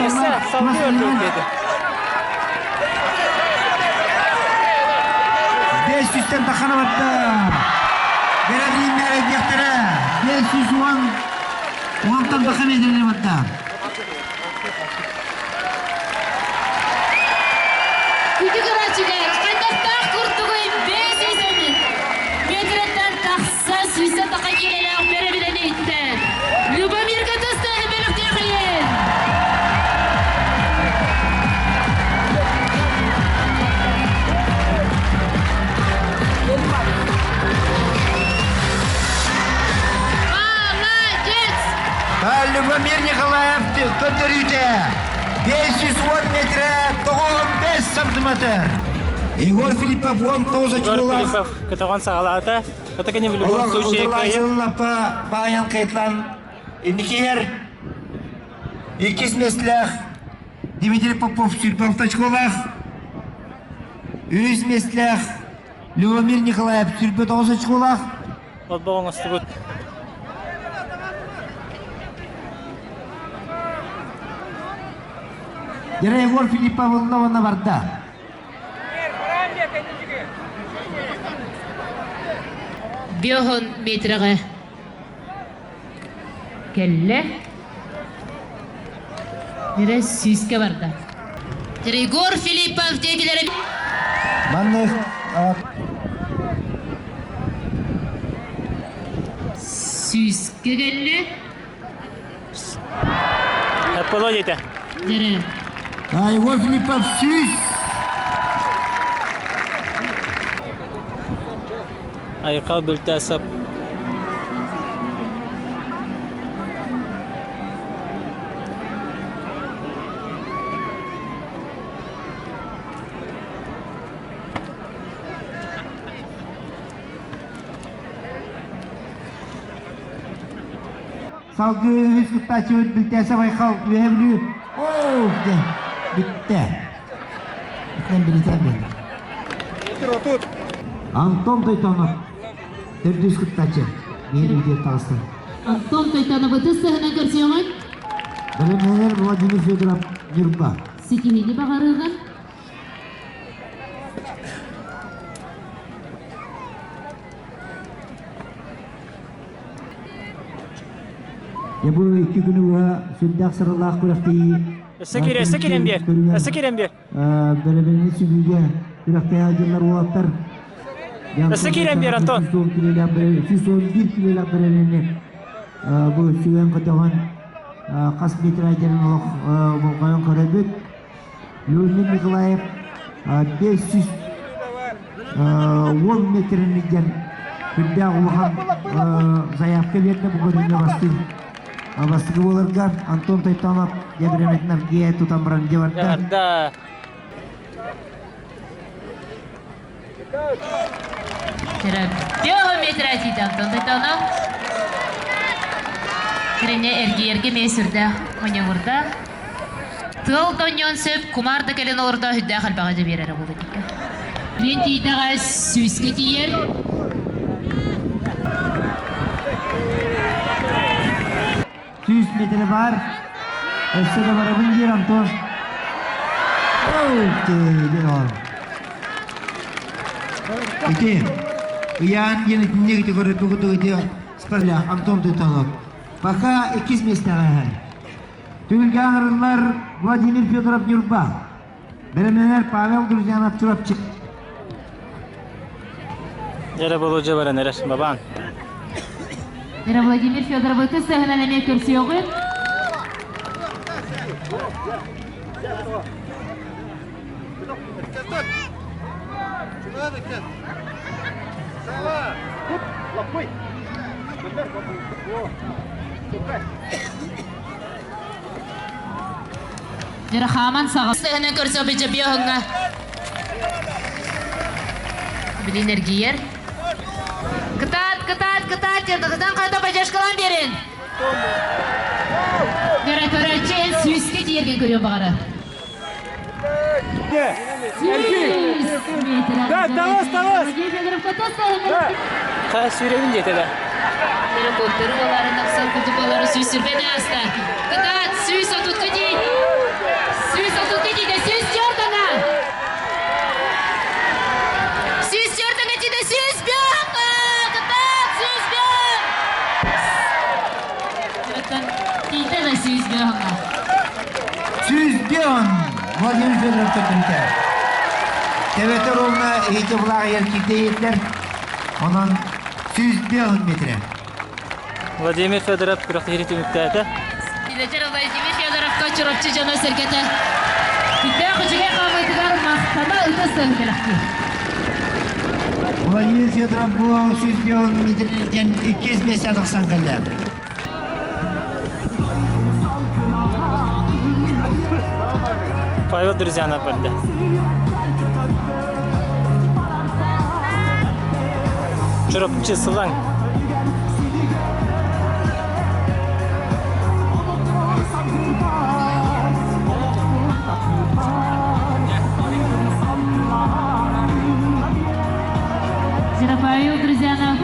Өссө салгыы өрдүк диэтэ. 500-тен тахана барда. Бэрэлииннэр диэхтэрэ. 510 уонтан таха метрини барда. Күтү көрөөччүлэр, хайдахтаах курдугуй 500 метреттен тахса сүүсэ таха киилэлээх бэрэбинэн иһиттэ. Любомир Катастаһы бэлэхтиэхийин! Молодец! Любомир Николаев көрдөрүүтэ 510 метрэ 95 сантиметр. Егор Филиппов 19 Егор очколаах. Филиппов көтөҕөн саҕалаата. Это кини в любом случае кыайыы. Лапа баайан кайтлан инникиһэр иккис миэстэлээх Дмитрий Попов 46 очколаах. Үһүс миэстэлээх Любомир Николаев 29 очколаах. Холбоҕ оҥостубут. Дьэ Егор Филиппов ылла уонна барда. Биоһон метрэҕэ кэллэ. Эрэ сүүскэ барда. Егор Филиппов диэкилэри Маннык сүүскэ кэллэ. Аполло диэтэ. Дьэрэ. Егор Филиппов сүүс. Айхал Бүлтасов. Салгыы үһүс кыттааччыбыт Бүлтээсэп Айхал Үөһэ Бүлүү оо бүттэ. Итинэн билитэн биэрдэ. Антон Тойтонов төрдүс кыттааччы биир видео таҕыста. Антон Тойтонов ытыс сыһынан көрсүөҕүн. Бэлэмнэнэр Владимир Федоров Ньурба. Ситиһиини баҕарыаҕын. Дьэ бу икки күнү быһа сүрдээх сыралаах күрэхтэһии Өссө киир, өссө киирэн биэр. Өссө киирэн биэр. Бэрэбинэни сүгүүгэ күрэхтэһэ дьыллар уолаттар Өссө киирэн биэр, Антон. 111 килэлээх бэрэбинэни бу сүгэн көтөҕөн хас метрайдарын олох болҕойон көрөбүт. Леонид Николаев 510 метрини диэн үрдээх улахан заявка биэрдэ бу көрүҥҥэ бастыыр. Бастакы буоларга Антон Тойтонов дьэбирэметин аргыйа тутан баран дьэ барда. Терапевт метр Антон Тойтонов. Кирине эргийэргэ эмиэ сүрдээх моньоҥурдаах. Тыал тонньон сөп, кумаар да кэлэн олордо сүрдээх элбэҕи да биэрэрэ буолуо дикка. Мин тиийдэҕэ сүүскэ тиийэр. Сүүс метрэ баар. Өссө да барабын диир Антон. Ити ыйаан диэн итинник ити көрөрбүт ити спарля Антон Тутанов. Пока иккис миэстэҕэ иһэр. Түһүлгэ аҥарыллар Владимир Федоров Ньурба. Бэлэмнэнэр Павел Друзьянов Чурапчы. Дьэрэ Болуодьа баран эрэр, бабаан. Дьэрэ Владимир Федоровы сыһынан эмиэ көрсүөҕүн. Дьарахааман саҕа сыһынан көрсө бэдьэбиоһуҥҥа билин эргийэр. Кытаат, кытаат, кытаат диэн кытан хайта поддержкалаан биэрин. Көрө көрөөччү эн сүүскэ тиийэргин көрүөн баҕарар. Да, тавас, тавас! Та сүүребин диэтэ да. Көрө боларын оксон куту болары сүүс сүрбэни аста. Кытаат, 130 дей. 130 дейді, 104 ана. 104 ана дейді, 105. Кытаат, 105. Тийтэ да 105 ана. 105 Владимир Федоров төттүнтэ. Төбөтө ровно иһити булаҕыйар кирдэйиттэр. Онон 105 метрэ. Владимир Федоров күрэхтэһиини түмүктээтэ. Илэтэр Владимир Федоровка Чурапчы дьоно-сэргэтэ Күттээх үчүгэй хаамыытыгар махтана ытыс тыаһын бэлэхтиир. Владимир Федоров бу 105 метрден 200 миэстэ тахсан кэллэ. Павел Друзьянов барда. Чурапчы сылаң. Павел Друзьянов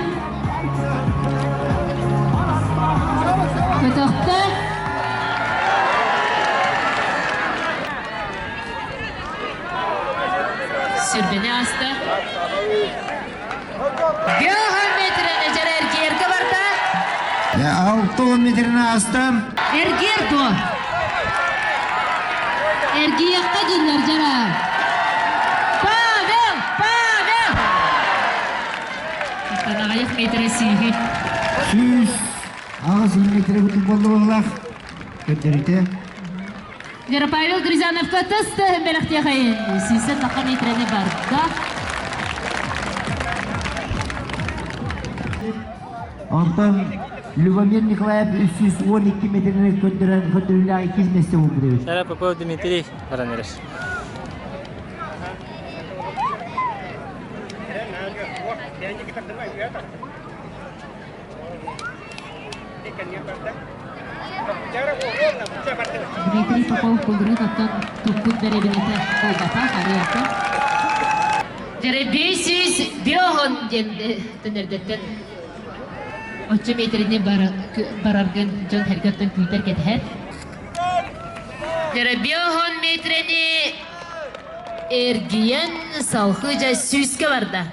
Көтөхтө. Сүрбэни аста. Геохан метрени жара эргиэргэ барда. 6 метрini аста. Эргиэр дуо? Эргиэххэ дьыллар жара. Павел! Павел! Аҕыйах метрэ сүүһү. 108 метрэ кутук боллугулаах көрдөрүтэ. Вера Павел Грызановка тыс тыһын бэлэхтиэхэйин. Сүүсэ таха метрэни барда. Онтон Любомир Николаев 312 метрини көрдөрөн көрдөрүүлээх иккис миэстэ буолбут эбит. Сара Попов Дмитрий баран эрэр. Дмитрий Попов былырыын оттон туппут бэрэбинэтэ буолбата, харыйата. Дьэрэ 500 диэн төнөрдөттөн оччо метрини бараргын дьон сэргэттэн күүтэр кэтэһэр. Дьэрэ 5 метрени эргийэн салхы дьэ сүүскэ барда.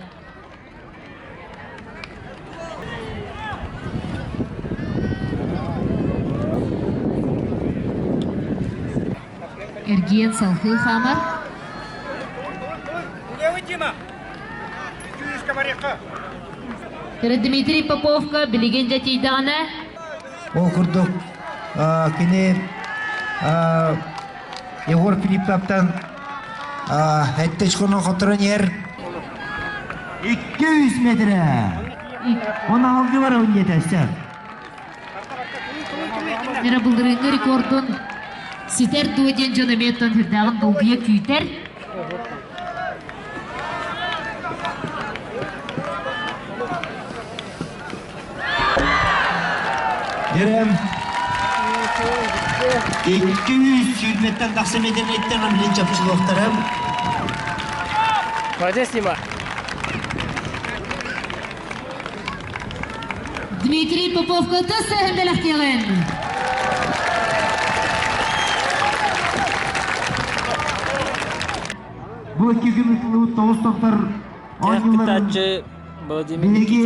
Эргийэн салхыы хаамар. Дмитрий Поповка билигин дьэ тиийдэҕинэ Ол курдук кини Егор Филипповтан эттич хонон хоторон иһэр 200 метрэ. Он алгы бар он диэтэ Мира былырыыҥҥы рекордун ситэр дуо диэн дьон эмиэ оттон сүрдээҕин долгуйа күүтэр. Дерем 200 сүүрбэттэн тахса метрниттэн амлин чапчылыахтарым. Молодец, Дима. Дмитрий Поповка тыс бэлэхтиэҕин. Бу икки күн ытылыбыт тоҕус тохтор оонньууларын Владимир биһиги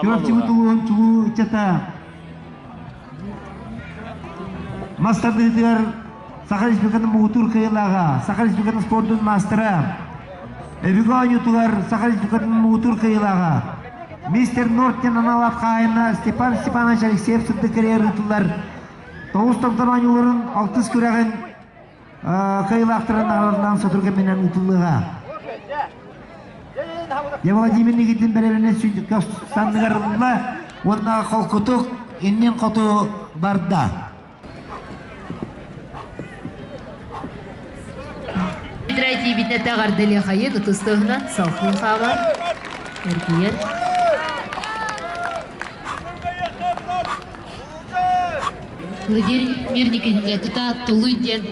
Чурапчыбыт улууһун чулуу ыччата мас тардыытыгар Саха Республикатын муҥутуур кыайыылааҕа, Саха Республикатын спордун маастара, Өбүгэ оонньуутугар Саха Республикатын муҥутуур кыайыылааҕа, Мистер Нортин анал аат хаһаайына Степан Степанович Алексеев сырдык кэриэр ыытыллар тоҕус томтор оонньууларын алтыс күрэҕин кыайыылаахтарын наҕараадалаан сотору кэминэн ыытыллыаҕа. Я Владимир Никитин бэрэбинэ санныгар ылла уонна холкутук иннин хоту барда. Тиибитинэ эҕэрдэлиэхэйин ытыс тыаһынан салгыы хаалар эргийэр. Владимир Никитин кыта тулуй диэн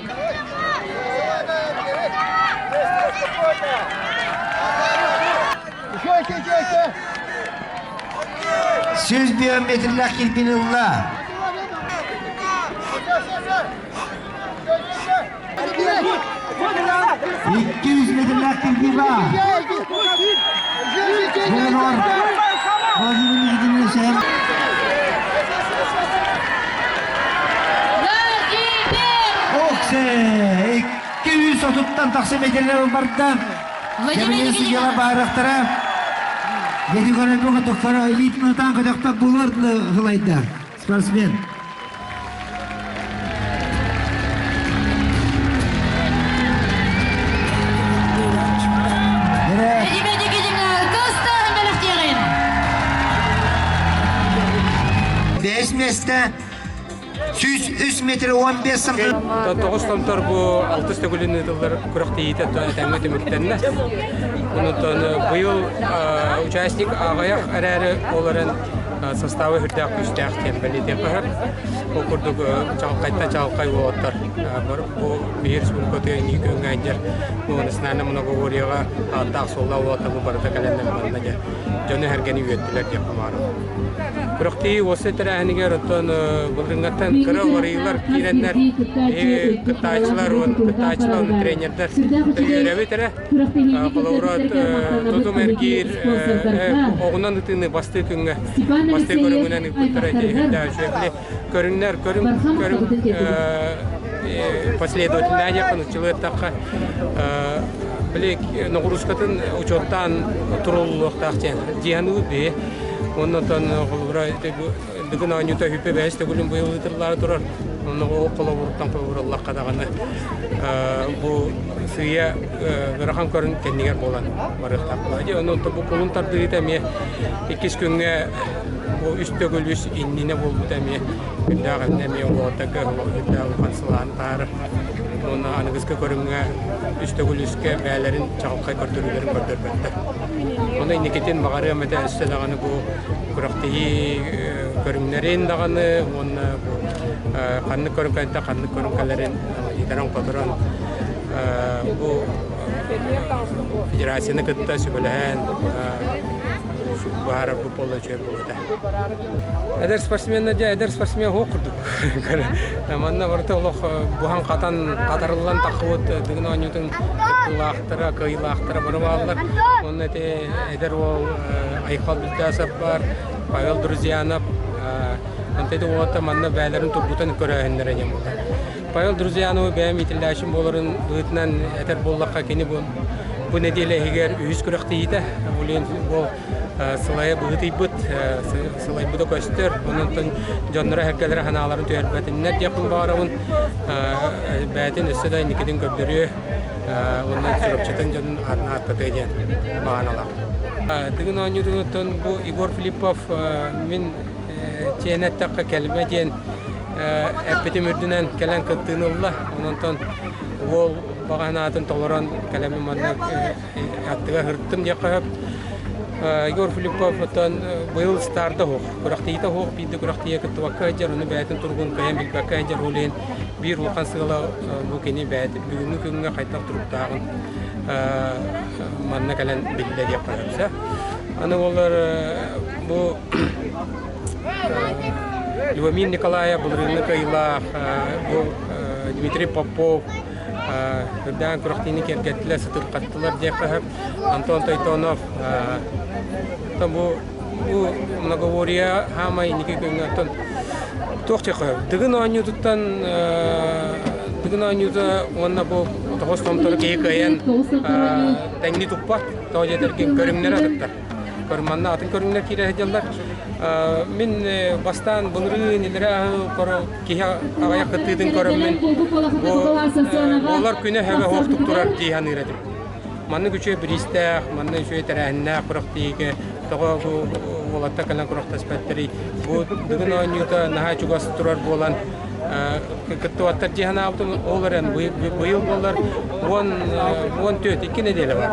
Сүз биометрлээх кирбин ылла. 200 метрлээх кирбии баар. Владимир Никитин Оксе! 230-тан тахса метрлер барда. Владимир Судьяла баарахтара. Еди көрөбү көтөхтөрө элитин ытаан көтөхтөр булар хылайда. Спортсмен. Бэс месте 103 метр 15 сантиметр. Тоҕус томтор бу алтыс төгүлүн ыытыллар күрэхтэһиитэ этэҥҥэ түмүктэннэ. Онтон быйыл участник аҕыйах эрээри ол эрэн состава үрдээх күүстээх диэн бэлиэтиэххэ сөп. Ол курдук чаҕылхайтан чаҕылхай уолаттар бу биир республикатыгар инники күөҥҥэ сылдьар бу национальнай многоборьеҕа ааттаах-суоллаах уолаттар бу барыта кэлэннэр манна дьэ дьону-сэргэни үөрдүлэр диэххэ баҕарабын. Күрэхтэһии уопсай тэрээһинигэр оттон былырыыҥҥаттан кыра уларыйыылар киирэннэр кыттааччылар кыттааччылар тренердэр үөрэбит эрэ. Холобура тутум эргиир оҕунан ытыыны бастыы күҥҥэ бастыы көрүҥүнэн ыыппыттара ити үрдээх үчүгэй. Көрүҥнэр көрүҥ көрүҥ последовательнай диэххэ нуччалыы эттэххэ били ноҕуруускатын учуоттаан туруллуохтаах диэн дьиэһэн биһи уонна оттон холобура бүгүн оонньуута үппэ бэһис төгүлүн быйыл ыытыллаары турар онно ол холобуруттан холобураллахха даҕаны бу сыыйа ыарахан көрүн кэннигэр буолан барыахтаах буолла. Онон бу кулун тардыыта эмиэ иккис күҥҥэ бу үс төгүл үс иннинэ буолбута эмиэ үрдээх иннэ эмиэ уолаттарга үрдээх улахан сылаан таһаарар. Уонна аныгыскы көрүҥҥэ үс төгүл үскэ бэйэлэрин чаҕылхай көрдөрүүлэрин көрдөрбөттөр. Ону инникитин баҕарыам этэ өссө даҕаны бу күрэхтэһии көрүҥнэрин даҕаны уонна бу ханнык көрүҥ кэлтэ ханнык көрүҥ кэлэрин итэрэн-хоторон бу федерацияны кытта сүбэлэһэн быһаарарбыт буолла үчүгэй буолуо этэ. Эдэр спортсменнар дьэ эдэр спортсмен суох курдук. Манна барыта олох буһан-хатан хатарыллан таххыбыт Дыгын оонньуутун кыттыылаахтара, кыайыылаахтара бары бааллар. Уонна ити эдэр уол Айхал Бүлтээсэп баар, Павел Друзьянов. Онто ити уолаттар манна бэйэлэрин тургутан көрөөһүннэрэ диэн буолар. Павел Друзьяновы бэйэм иитиллээччим буоларын быһыытынан этэр буоллахха кини бу бу нэдиэлэ иһигэр үһүс күрэхтэһиитэ. Ол уол сылайа быһыытыйбыт, сылайбыта көстөр. Онон дьонноро эргэлэрэ санааларын түһэрбэтиннэр диэхпин баҕарабын. Бэйэтин өссө да инникитин көрдөрүө уонна Чурапчытын дьонун аатын ааттатыа диэн баҕаналаах. Дыгын оонньуутуттан бу Егор Филиппов мин чиэнэ эттэххэ кэлбэ диэн эппитим үрдүнэн кэлэн кыттыыны ылла. Онон уол баҕа санаатын толорон кэлэммин манна аттыга сырыттым диэххэ сөп. Егор Филиппов оттон быйыл старта суох, күрэхтэһиитэ суох, биир да күрэхтэһиигэ кыттыбакка сылдьар, ону бэйэтин туругун кыайан билбэккэ сылдьар, ол иһин биир улахан сыала бу кини бэйэтин бүгүҥҥү күҥҥэ хайдах туруктааҕын манна кэлэн биллэ диэххэ сөп. Аны буоллар бу Любомир Николаев былырыыҥҥы кыайыылаах бу Дмитрий Попов үрдээн күрэхтиини киэргэттилэр, сытырхаттылар диэххэ сөп. Антон Тойтонов бу бу многоборье хаамай инники күҥҥэ оттон туох диэххэ сөп. Дыгын оонньуутуттан Дыгын оонньуута уонна бу тоҕус томтору киһи кыайан тэҥнии туппат. Тоҕо диэтэргин көрүҥнэр атыттар. Көрүманна атын көрүҥнэр киирэ сылдьаллар. Мин бастаан былырыын илэрэ киһи аҕыйах кыттыытын көрөммүн бу буолар күнэ хөбө суохтук турар дии саныыр этим. Маннык үчүгэй бириистээх, манна үчүгэй тэрээһиннээх күрэхтэһиигэ тоҕо бу уолаттар кэлэн күрэхтэспэттэрий? Бу Дыгын оонньуута наһаа чугас турар буолан кыттыбаттар дии санаабытым. Ол эрэн быйыл буоллар 14 икки нэдиэлэ бар.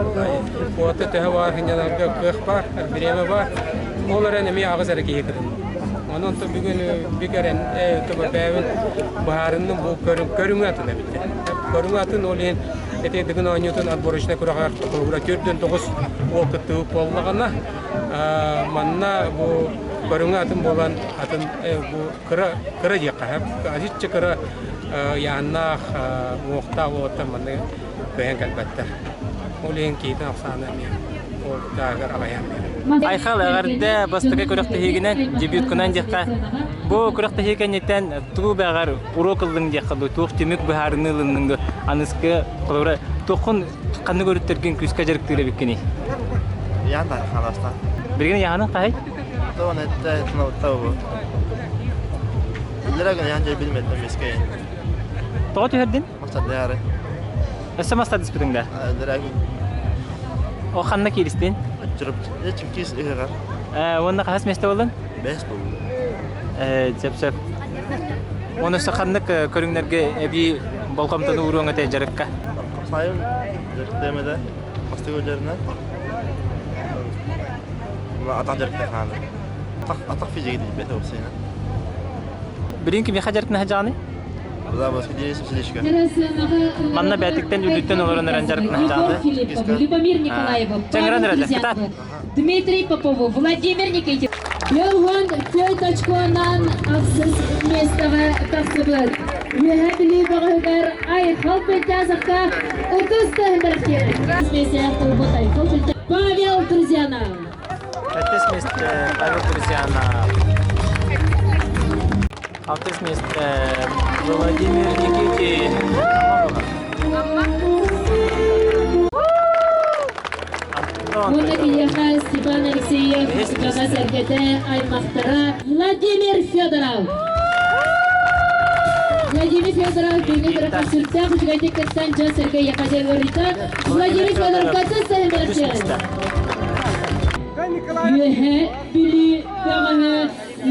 Уолаттар төһө баар сынньанарга кыах баар, бириэмэ баар. Ол эрэн эмиэ аҕыс эрэ киһи кытынна. Онон бүгүн бүк эрэн бэйэбин быһаарынным бу көрүҥ атын эбит. Көрүҥ атын ол иһин Ити Дыгын оонньуутун отборочнай күрэҕэр холобура 49 уол кыттыбыт буоллаҕына, манна бу көрүҥэ атын буолан атын бу кыра кыра диэххэ сөп. Азичча кыра ыйааһыннаах уҥуохтаах уолаттар манна кыайан кэлбэттэр. Ол иһин киһитин ахсаана эмиэ ол даагар аҕыйаан биэрэр. Айхал эҕэрдэ бастакы күрэхтэһиигинэн дебюткунан диэххэ. Бу күрэхтэһии кэнниттэн тугу бэҕэр уруок ыллыҥ диэххэ дуу, туох түмүк быһаарыныы ылынныҥ дуу, аныскы холобура туоххун ханнык өрүттэргин күүскэ дьарыктыыр эбиккиний? Ян да ханаста. Билигин яһаның хаһай? Тоон этте тунабыттабы. Иллера гын ян жай билметтем мескейин. Тоҕо түһэрдин? Мастардыары. Өссө мастардыспытыҥ да? Иллера күн. О ханна кииристин? Чырып, чүккис ыһыгар. Уонна хаһыс месте болдун? Бэс болду. Сөп-сөп. Оны өссө ханнык көрүҥнэргэ эбии болҕомтону ууруоҥ этэ дьарыкка? Сайын дьарыктыам этэ. Бастакы үлэлэринэн. Атах дьарыкта хааны. Атах физиги диэбэт уопсайынан. Билин кимиэхэ дьарыктана сылдьаҕыный? Манна бээтиктэн үрдүттэн олорон эрэн дьарыктана сылдьаҕын Любомир Николаеву, Чэҥирэн эрэллэр. Кытаат. Дмитрий Попову, Владимир Никитин. Йоһун төрт очконан ахсыс миэстэҕэ тахсыбыт. Үөһээ Бүлүү бөҕөһүгэр Айхал Пельтязовка 30 тыһын Миэстээх турбут Айхал Павел Друзьянов. Сэттис миэстэ Павел Друзьянов. Алтыс миэстэ Владимир Никитин. Уонна киһиэхэ Степан Алексеев дьоно-сэргэтэ, аймахтара Владимир Федоров. Владимир Федоров бүгүҥҥү күрэххэ сүрдээх үчүгэйдик кыттан дьон-сэргэ эйэхэ ыарыйда. Владимир Федоровка тыс сэһэммэлэхтиэҕин. Үөһээ Бүлүү бөҕөһө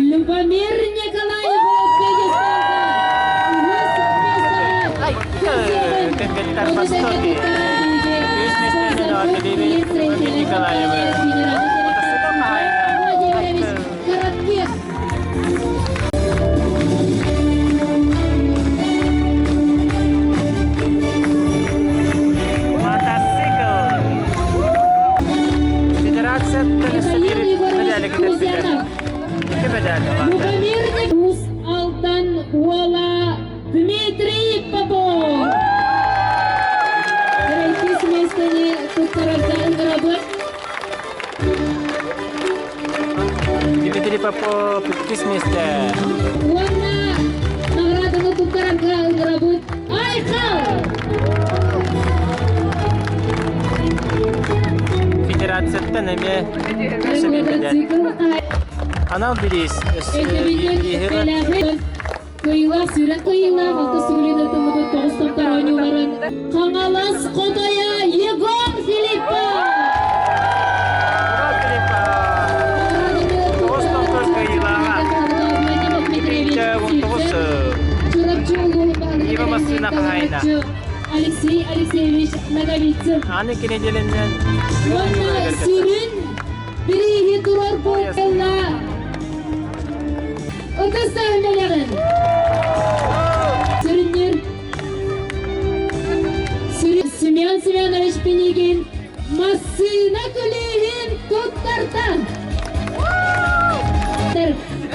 Любомир Николаев пьедесталга үһүс миэстэҕэ Кэргэттэр Востоке. Үс миэстэни Владимир Николаевы. Владимирович Коротких. Мотоцикл. Федерация Михаил Егорович Кузянов. Любомир Уус Алдан уола Дмитрий Попов. Төрөппүс миэстэни туттарарга ыҥырабыт. Дмитрий Попов иккис миэстэ. Уонна наҕарааданы туттарарга ыҥырабыт Айхал! Федерацияттан эмиэ Анал бириис Кыйылаах сүрэн кыйылаах алта сүгүлүн ытыллыбыт тоҕус топтор оонньууларын Хаҥалас хотойа Егор Филиппов! Егор Филиппов! Тоҕус топтор кыайыылааҕа. 19 Ива массыына хаһаайына. Алексей Алексеевич Ноговицын. Аны кинэдиэлэннэн Уонна сүрүн бирииһи турар буолла Ытыс таһыннарыгын. Сүрүннүүр Семен Семенович Пинигин массыына күлүүһүн туттарда.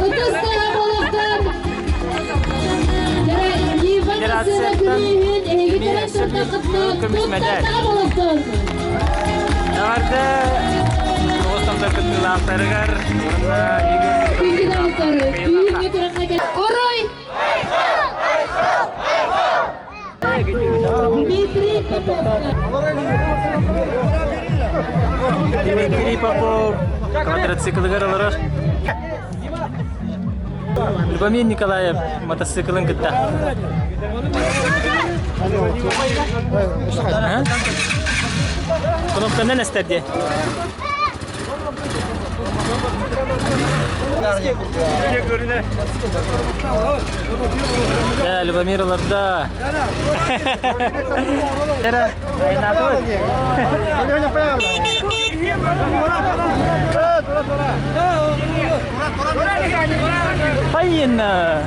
Ытыс таһа болохтон Ива массыына күлүүһүн эһиги көрөн турдаххытына туттарда болохтон. Эҕэрдэ тоҕус кыттыылаахтарыгар уонна Күндү Орой! Дмитрий Попов квадроциклыгар олорор. Любомир Николаев мотоциклын кытта. Кнопканан эстэр дии. Да, Любомир олордо. Хайына!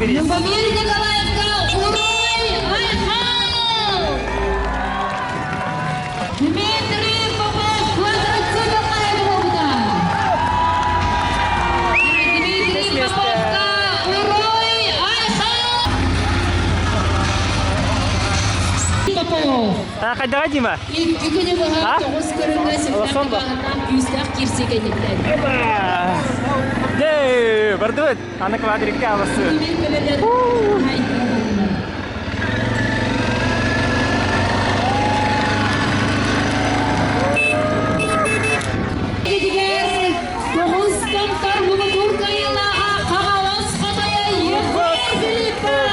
Любомир Николаевка Уруй Айхал! Дмитрий Попов квадроцикл буолбута. Дмитрий Поповка Уруй Айхал! Попов. Хайдаҕа Дима? Икки күнү быһа тоҕус көрүҥҥэ сүрдээх баҕаннаах күүстээх киирсии кэнниттэн. Дэ, бардыбыт. Аны квадрикка аласы. Тоҕус томтор муҥутуур кыайыылааҕа Хаҥалас Хотойо Егор Филиппов!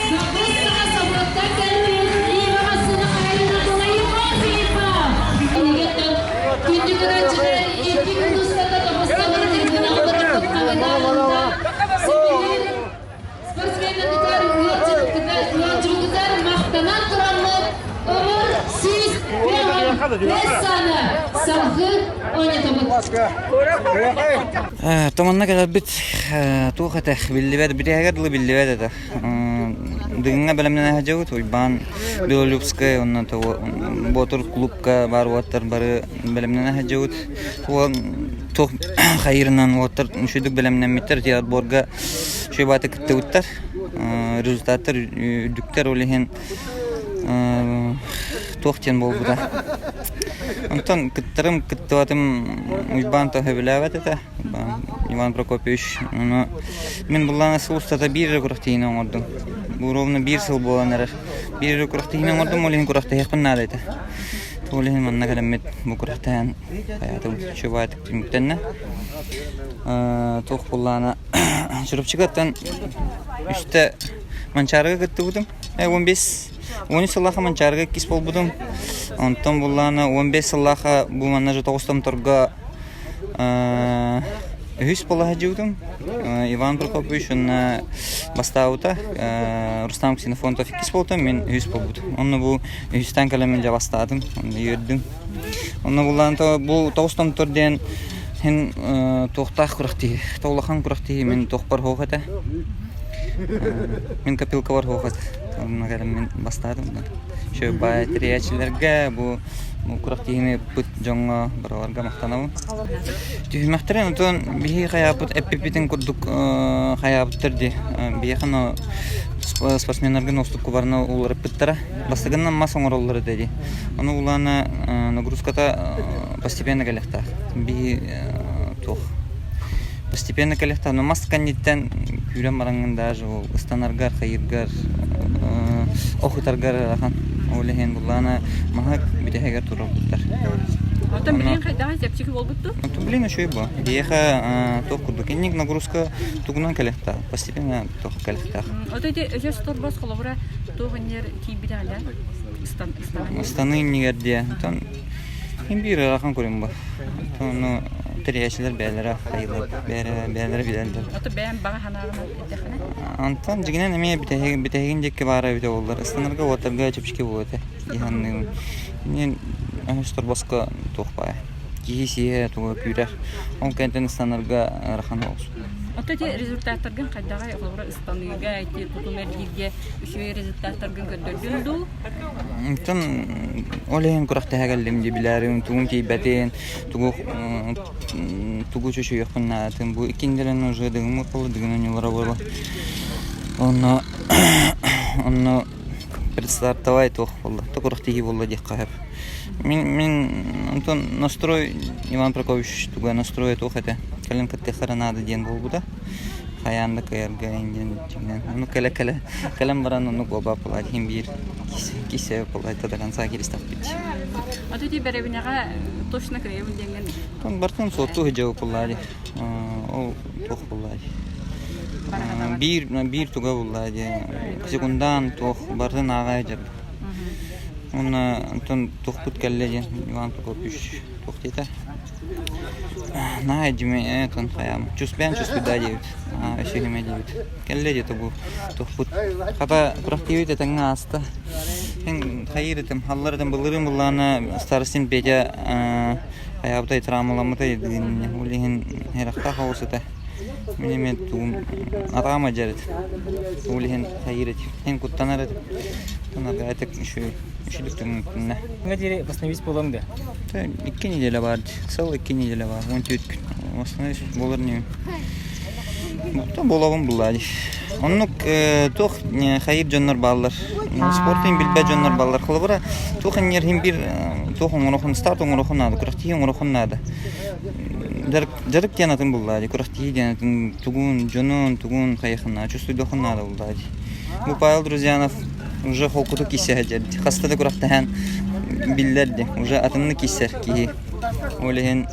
Сабыс саҕа собуоттан кэлбит Ива массыына хаһайына Егор Филиппов! Күндү көрөөччүлэр икки күн устата тоҕус трибунаҕа олорбут хаһыытаабыта сөбүлүүр спортсменнарбытыгар ыалдьыбытыгар махтанан тураммыт ымыр 155 сааны салгыы оонньотобут. Томанна кэлэрбит туох этэ биллибэт бириэһигэр дылы биллибэт этэ. Дыгыҥҥа бэлэмнэнэ сылдьабыт Уйбаан Белолюбскай уонна Боотур клубка баар уолаттар бары бэлэмнэнэ сылдьабыт. Туох хайыырынан уолаттар үчүгэйдик бэлэмнэммиттэр отборга үчүгэй баҕайытык кыттыбыттар. Результаттар үрдүктэр ол иһин туох диэн буолбута. Онтон кыттарым кыттыбатым Уйбаан то сөбүлээбэт этэ. Иван Прокопьевич ону мин былаана сыл устата биир эрэ күрэхтэһиини оҥордум. Бу ровно биир сыл буолан эрэр. Биир эрэ күрэхтэһиини оҥордум, ол иһин күрэхтэһиэхпин наада этэ. Ол иһин манна кэлэммит бу күрэхтэһэн хайаатым үчүгэйдик түмүктэннэ. Туох буоллаҕына Чурапчыгаттан үстэ Манчаарыга кыттыбытым. 15 13 сыллаахха Манчаарыга иккис буолбутум. Онтон буллаана 15 сыллаахха бу манна же тоҕус томторго үһүс буола сылдьыбытым. Иван Прокопьевич уонна бастаабыта. Рустам Ксенофонтов иккис буолтум, мин үһүс буолбутум. Онно бу үһүстэн кэлэммин дьэ бастаатым, онно үөрдүм. Онно буллаан бу тоҕус томтор диэн Һин туохтаах күрэхтиһии, улахан күрэхтиһии мин туохпар суох этэ. Мин копилкабар суох этэ. Онно кэлэн мин бастаатым да. Еще баай тэрийээччилэргэ бу күрэхтиһиини ыппыт дьоҥҥо барыларга махтанабын. Түһүмэхтэрин отон биһи хайааппыт эппиппитин курдук хайаабыттар дии. Биһиэхэ но спортсменнарга ностукку барына уларыппыттара. Бастакыннан мас оҥороллор этэ дии. Ону улаана нагрузката постепенно кэлиэхтээх. Биһи туох постепенно кэлиэхтээх. Но мас кэнниттэн күүрэн бараҥҥын даже ол ыстанаргар, хайыыргар, ох ытаргар ыарахан. Ол иһин буллаана маһы бүтэһигэр турарбыттар. Оттон билигин хайдаҕый чэпчэки буолбут дуу? Оттон билигин үчүгэй буо. Биһиэхэ туох курдук инник нагрузка тугунан кэлиэхтээх. Постепенно туох кэлиэхтээх. Ото ити өсөс торбос холобура туох иннигэр тиийбитэ ыстан Ыстаныы иннигэр диэ. Оттон Мин биир ыарахан көрүҥ бу. Ону тэрийээччилэр бэйэлэрэ хайыылар, бэйэлэрэ билэллэр. Ото бэйэм баҕа санааҕынан эттэххинэ? Антон дьиҥинэн эмиэ бүтэһигин бүтэһигин диэки баара эбитэ буоллар, ыстанарга уотарга чэпчэки буолуо этэ дии саныыбын. Мин өһөс торбоско туох баайа. Киһи сиһэ туга күүрэр. Ол кэнниттэн ыстанарга ыарахан оҕус. Ото ити результаттаргын хайдаҕай холобура ыстаныыга, ити тутум эргииргэ үчүгэй результаттаргын көрдөрдүн дуу? Онтон ол иһин күрэхтэһэ кэллим дии билээрим тугум тиийбэтин, тугу тугу чочуйуохпун наадатын. Бу иккиндэрин уже дыгыммыт буолла, дыгын оонньуулара буолла. Онно онно предстартовай туох буолла, токурах тиһии буолла диэххэ сөп. Мин мин онтон настрой Иван Прокопьевич туга настройа туох этэ, кэлин кыттыахтара наада диэн буолбута. Хайаан да кыайарга диэн дьиҥинэн. Ону кэлэ-кэлэ кэлэн баран оннук буолбат буолла иһин биир кисе буолла до конца киристэхпит. А то ити бэрэбинэҕэ точно кыайабын диэҥҥин Бартын суоттуу сылдьабыт буоллаа дии. Ол туох буоллаа дии. Биир биир туга буоллаа дии. Секундаан туох барытын ааҕа сылдьарбыт. Уонна онтон туохпут кэллэ диэн Иван Прокопьевич туох диэтэ? Наһаа дьимэ тон хайаам чуспээн чуспуда диэбит. Өсүһүмэ диэбит. Кэллэ диэтэ бу туохпут. Хата күрэхтиибит этэҥҥэ ааста. Эн хайыыр этим, халлар этим былырыын былаана Старостин Петя хайаабытай травмаламмытай дыгынне. Ол иһин харахтаах оҕус этэ. Мин эмиэ тугум атаама дьэр этим. Ол иһин хайыыр этим. Эн куттанар этим. Тонарга этик үчүгэй үчүгэй түмүктүннэ. Ҥа диэри восстановить буолуоҥ да? Икки неделя баар. Целый икки неделя баар. 14 күн. Восстановить буолар не. Буолабын булла дии. Оннук туох хайыр дьоннор бааллар. Спортын билбэт дьоннор бааллар. Холобура, туох инньэрһин бир туох оҥорохун, старт оҥорохун наада, күрэхтиһии оҥорохун наада. Дьарык диэн атын булла дии, күрэхтиһии диэн атын тугун, дьонун, тугун хайыахын наада, чувствуйдуохун наада булла дии. Бу Павел Друзьянов уже холкутук киирсэ сылдьар. Хаста да күрэхтэһэн биллэр дии, уже атыннык киирсэр киһи. Ол иһин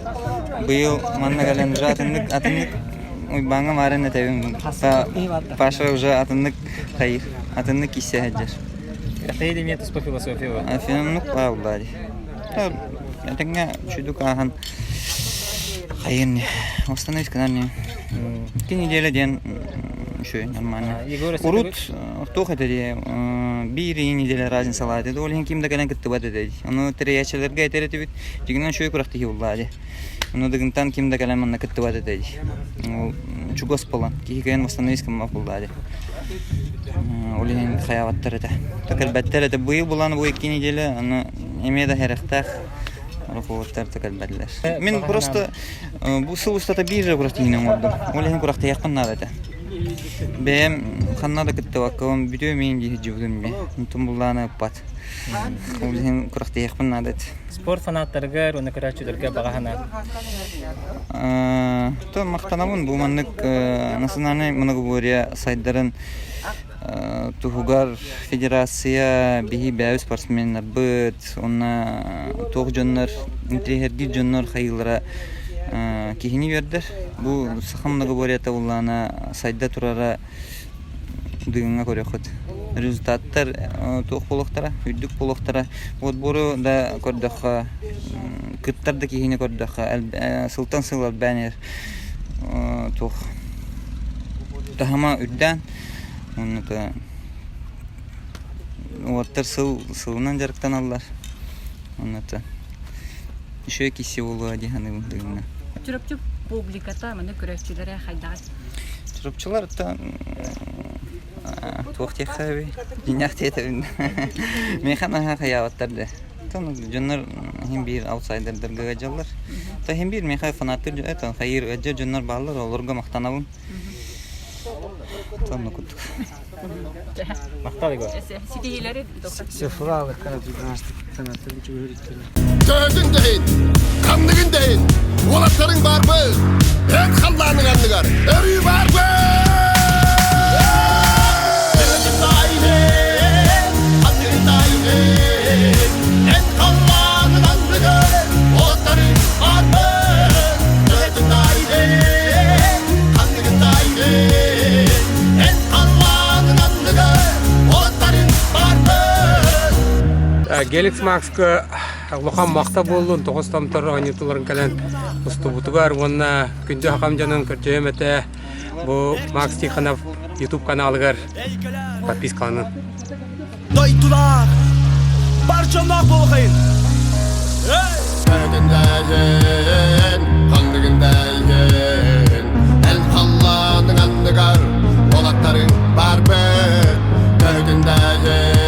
быйыл манна кэлэн уже атыннык атыннык Уйбааҥҥа маарын этэбин. Паша уже атыннык хайыр, атыннык киирсэ сылдьар. Хайы эмиэ туспа философия бар. Феноменук бааллаа дии. Этэҥҥэ үчүгдүк ааһан хайын восстановить гынар не. Икки неделя диэн үчүгэй нормально. Урут туох этэ дии биир неделя разницалаа этэ. Ол иһин ким да кэлэн кыттыбат этэ дии. Ону тэрийээччилэргэ этэр этибит. Дьиҥинэн үчүгэй күрэхтэһии буоллаа дии. Ону дыгынтан ким да кэлэн манна кыттыбат этэ дии. Ол чугас буолан киһи кэлэн восстановить гыммат буоллаа дии. Ол иһин хайаабаттар этэ. Кэлбэттэр этэ. Быйыл булан бу икки неделя аны эмиэ да хэрэхтээх руководтар да кэлбэтилэр. Мин просто бу сыл устата биир эрэ күрэхтэһиини оҥордум. Ол иһин күрэхтэһиэхпин наада этэ. Бэйэм ханна да кыттыбаккабын бүтүө миин дии сылдьыбытым дии. Онтон буллааны ыппат. Ол иһин күрэхтэһиэхпин наада этэ. Спорт фанаттарыгар уонна көрөөччүлэргэ баҕа санаа. То махтанабын бу маннык национальнай многоборье сайдарын туһугар федерация биһи бэйэбит спортсменнарбыт уонна туох дьоннор интириэһиргиир дьоннор хайыылара киһини үөрдэр. Бу саха многоборьета улаана сайда турара дыгыҥҥа көрүөххүт. Результаттар туох буолуохтара, үрдүк буолуохтара. Отбору да көрдөххө, кыттар да киһини көрдөххө, сылтан сыл элбээн иһэр туох таһыма үрдээн, уонна уолаттар сыл сылынан дьарыктаналлар. Онно үчүгэй киси буолуо дии саныыбын дыгыҥҥа. Чурапчы публиката маны көрөөччүлэрэ хайдаҕый? Чурапчылар туох диэххэ дьиҥнээх диэтэбин. Миэхэ наһаа хайаабаттар да. Дьоннор иһин биир аутсайдердарга ыалдьаллар. То иһин биир миэхэ фанаттыр это хайыыр ыалдьар дьоннор бааллар, олорго махтанабын. Сонно курдук. Махтал Егор. Ситиһиилэри Төһөтүн да иһин, ханныгын да иһин, уолаттарыҥ баарбыт, эн халлааныҥ анныгар өрүү баарбыт! Төһөтүн да иһин, ханныгын да иһин, эн халлааныҥ анныгар уолаттарыҥ баарбыт! Төһөтүн да иһин, ханныгын да иһин, эн халлааныҥ анныгар уолаттарыҥ баарбыт! Геликс Макска улахан махта буоллун, тоҕус томтор оонньуутуларын кэлэн устубутугар уонна күндү хахам дьонун көрдөһүөм этэ бу Макс Тихонов YouTube каналыгар подпискаланын. Дойдулаах бар дьонноох буолухайын! Төһөтүн ханныгын да иһин, эн халлааныҥ анныгар уолаттарыҥ барбыт. Төһөтүн да иһин.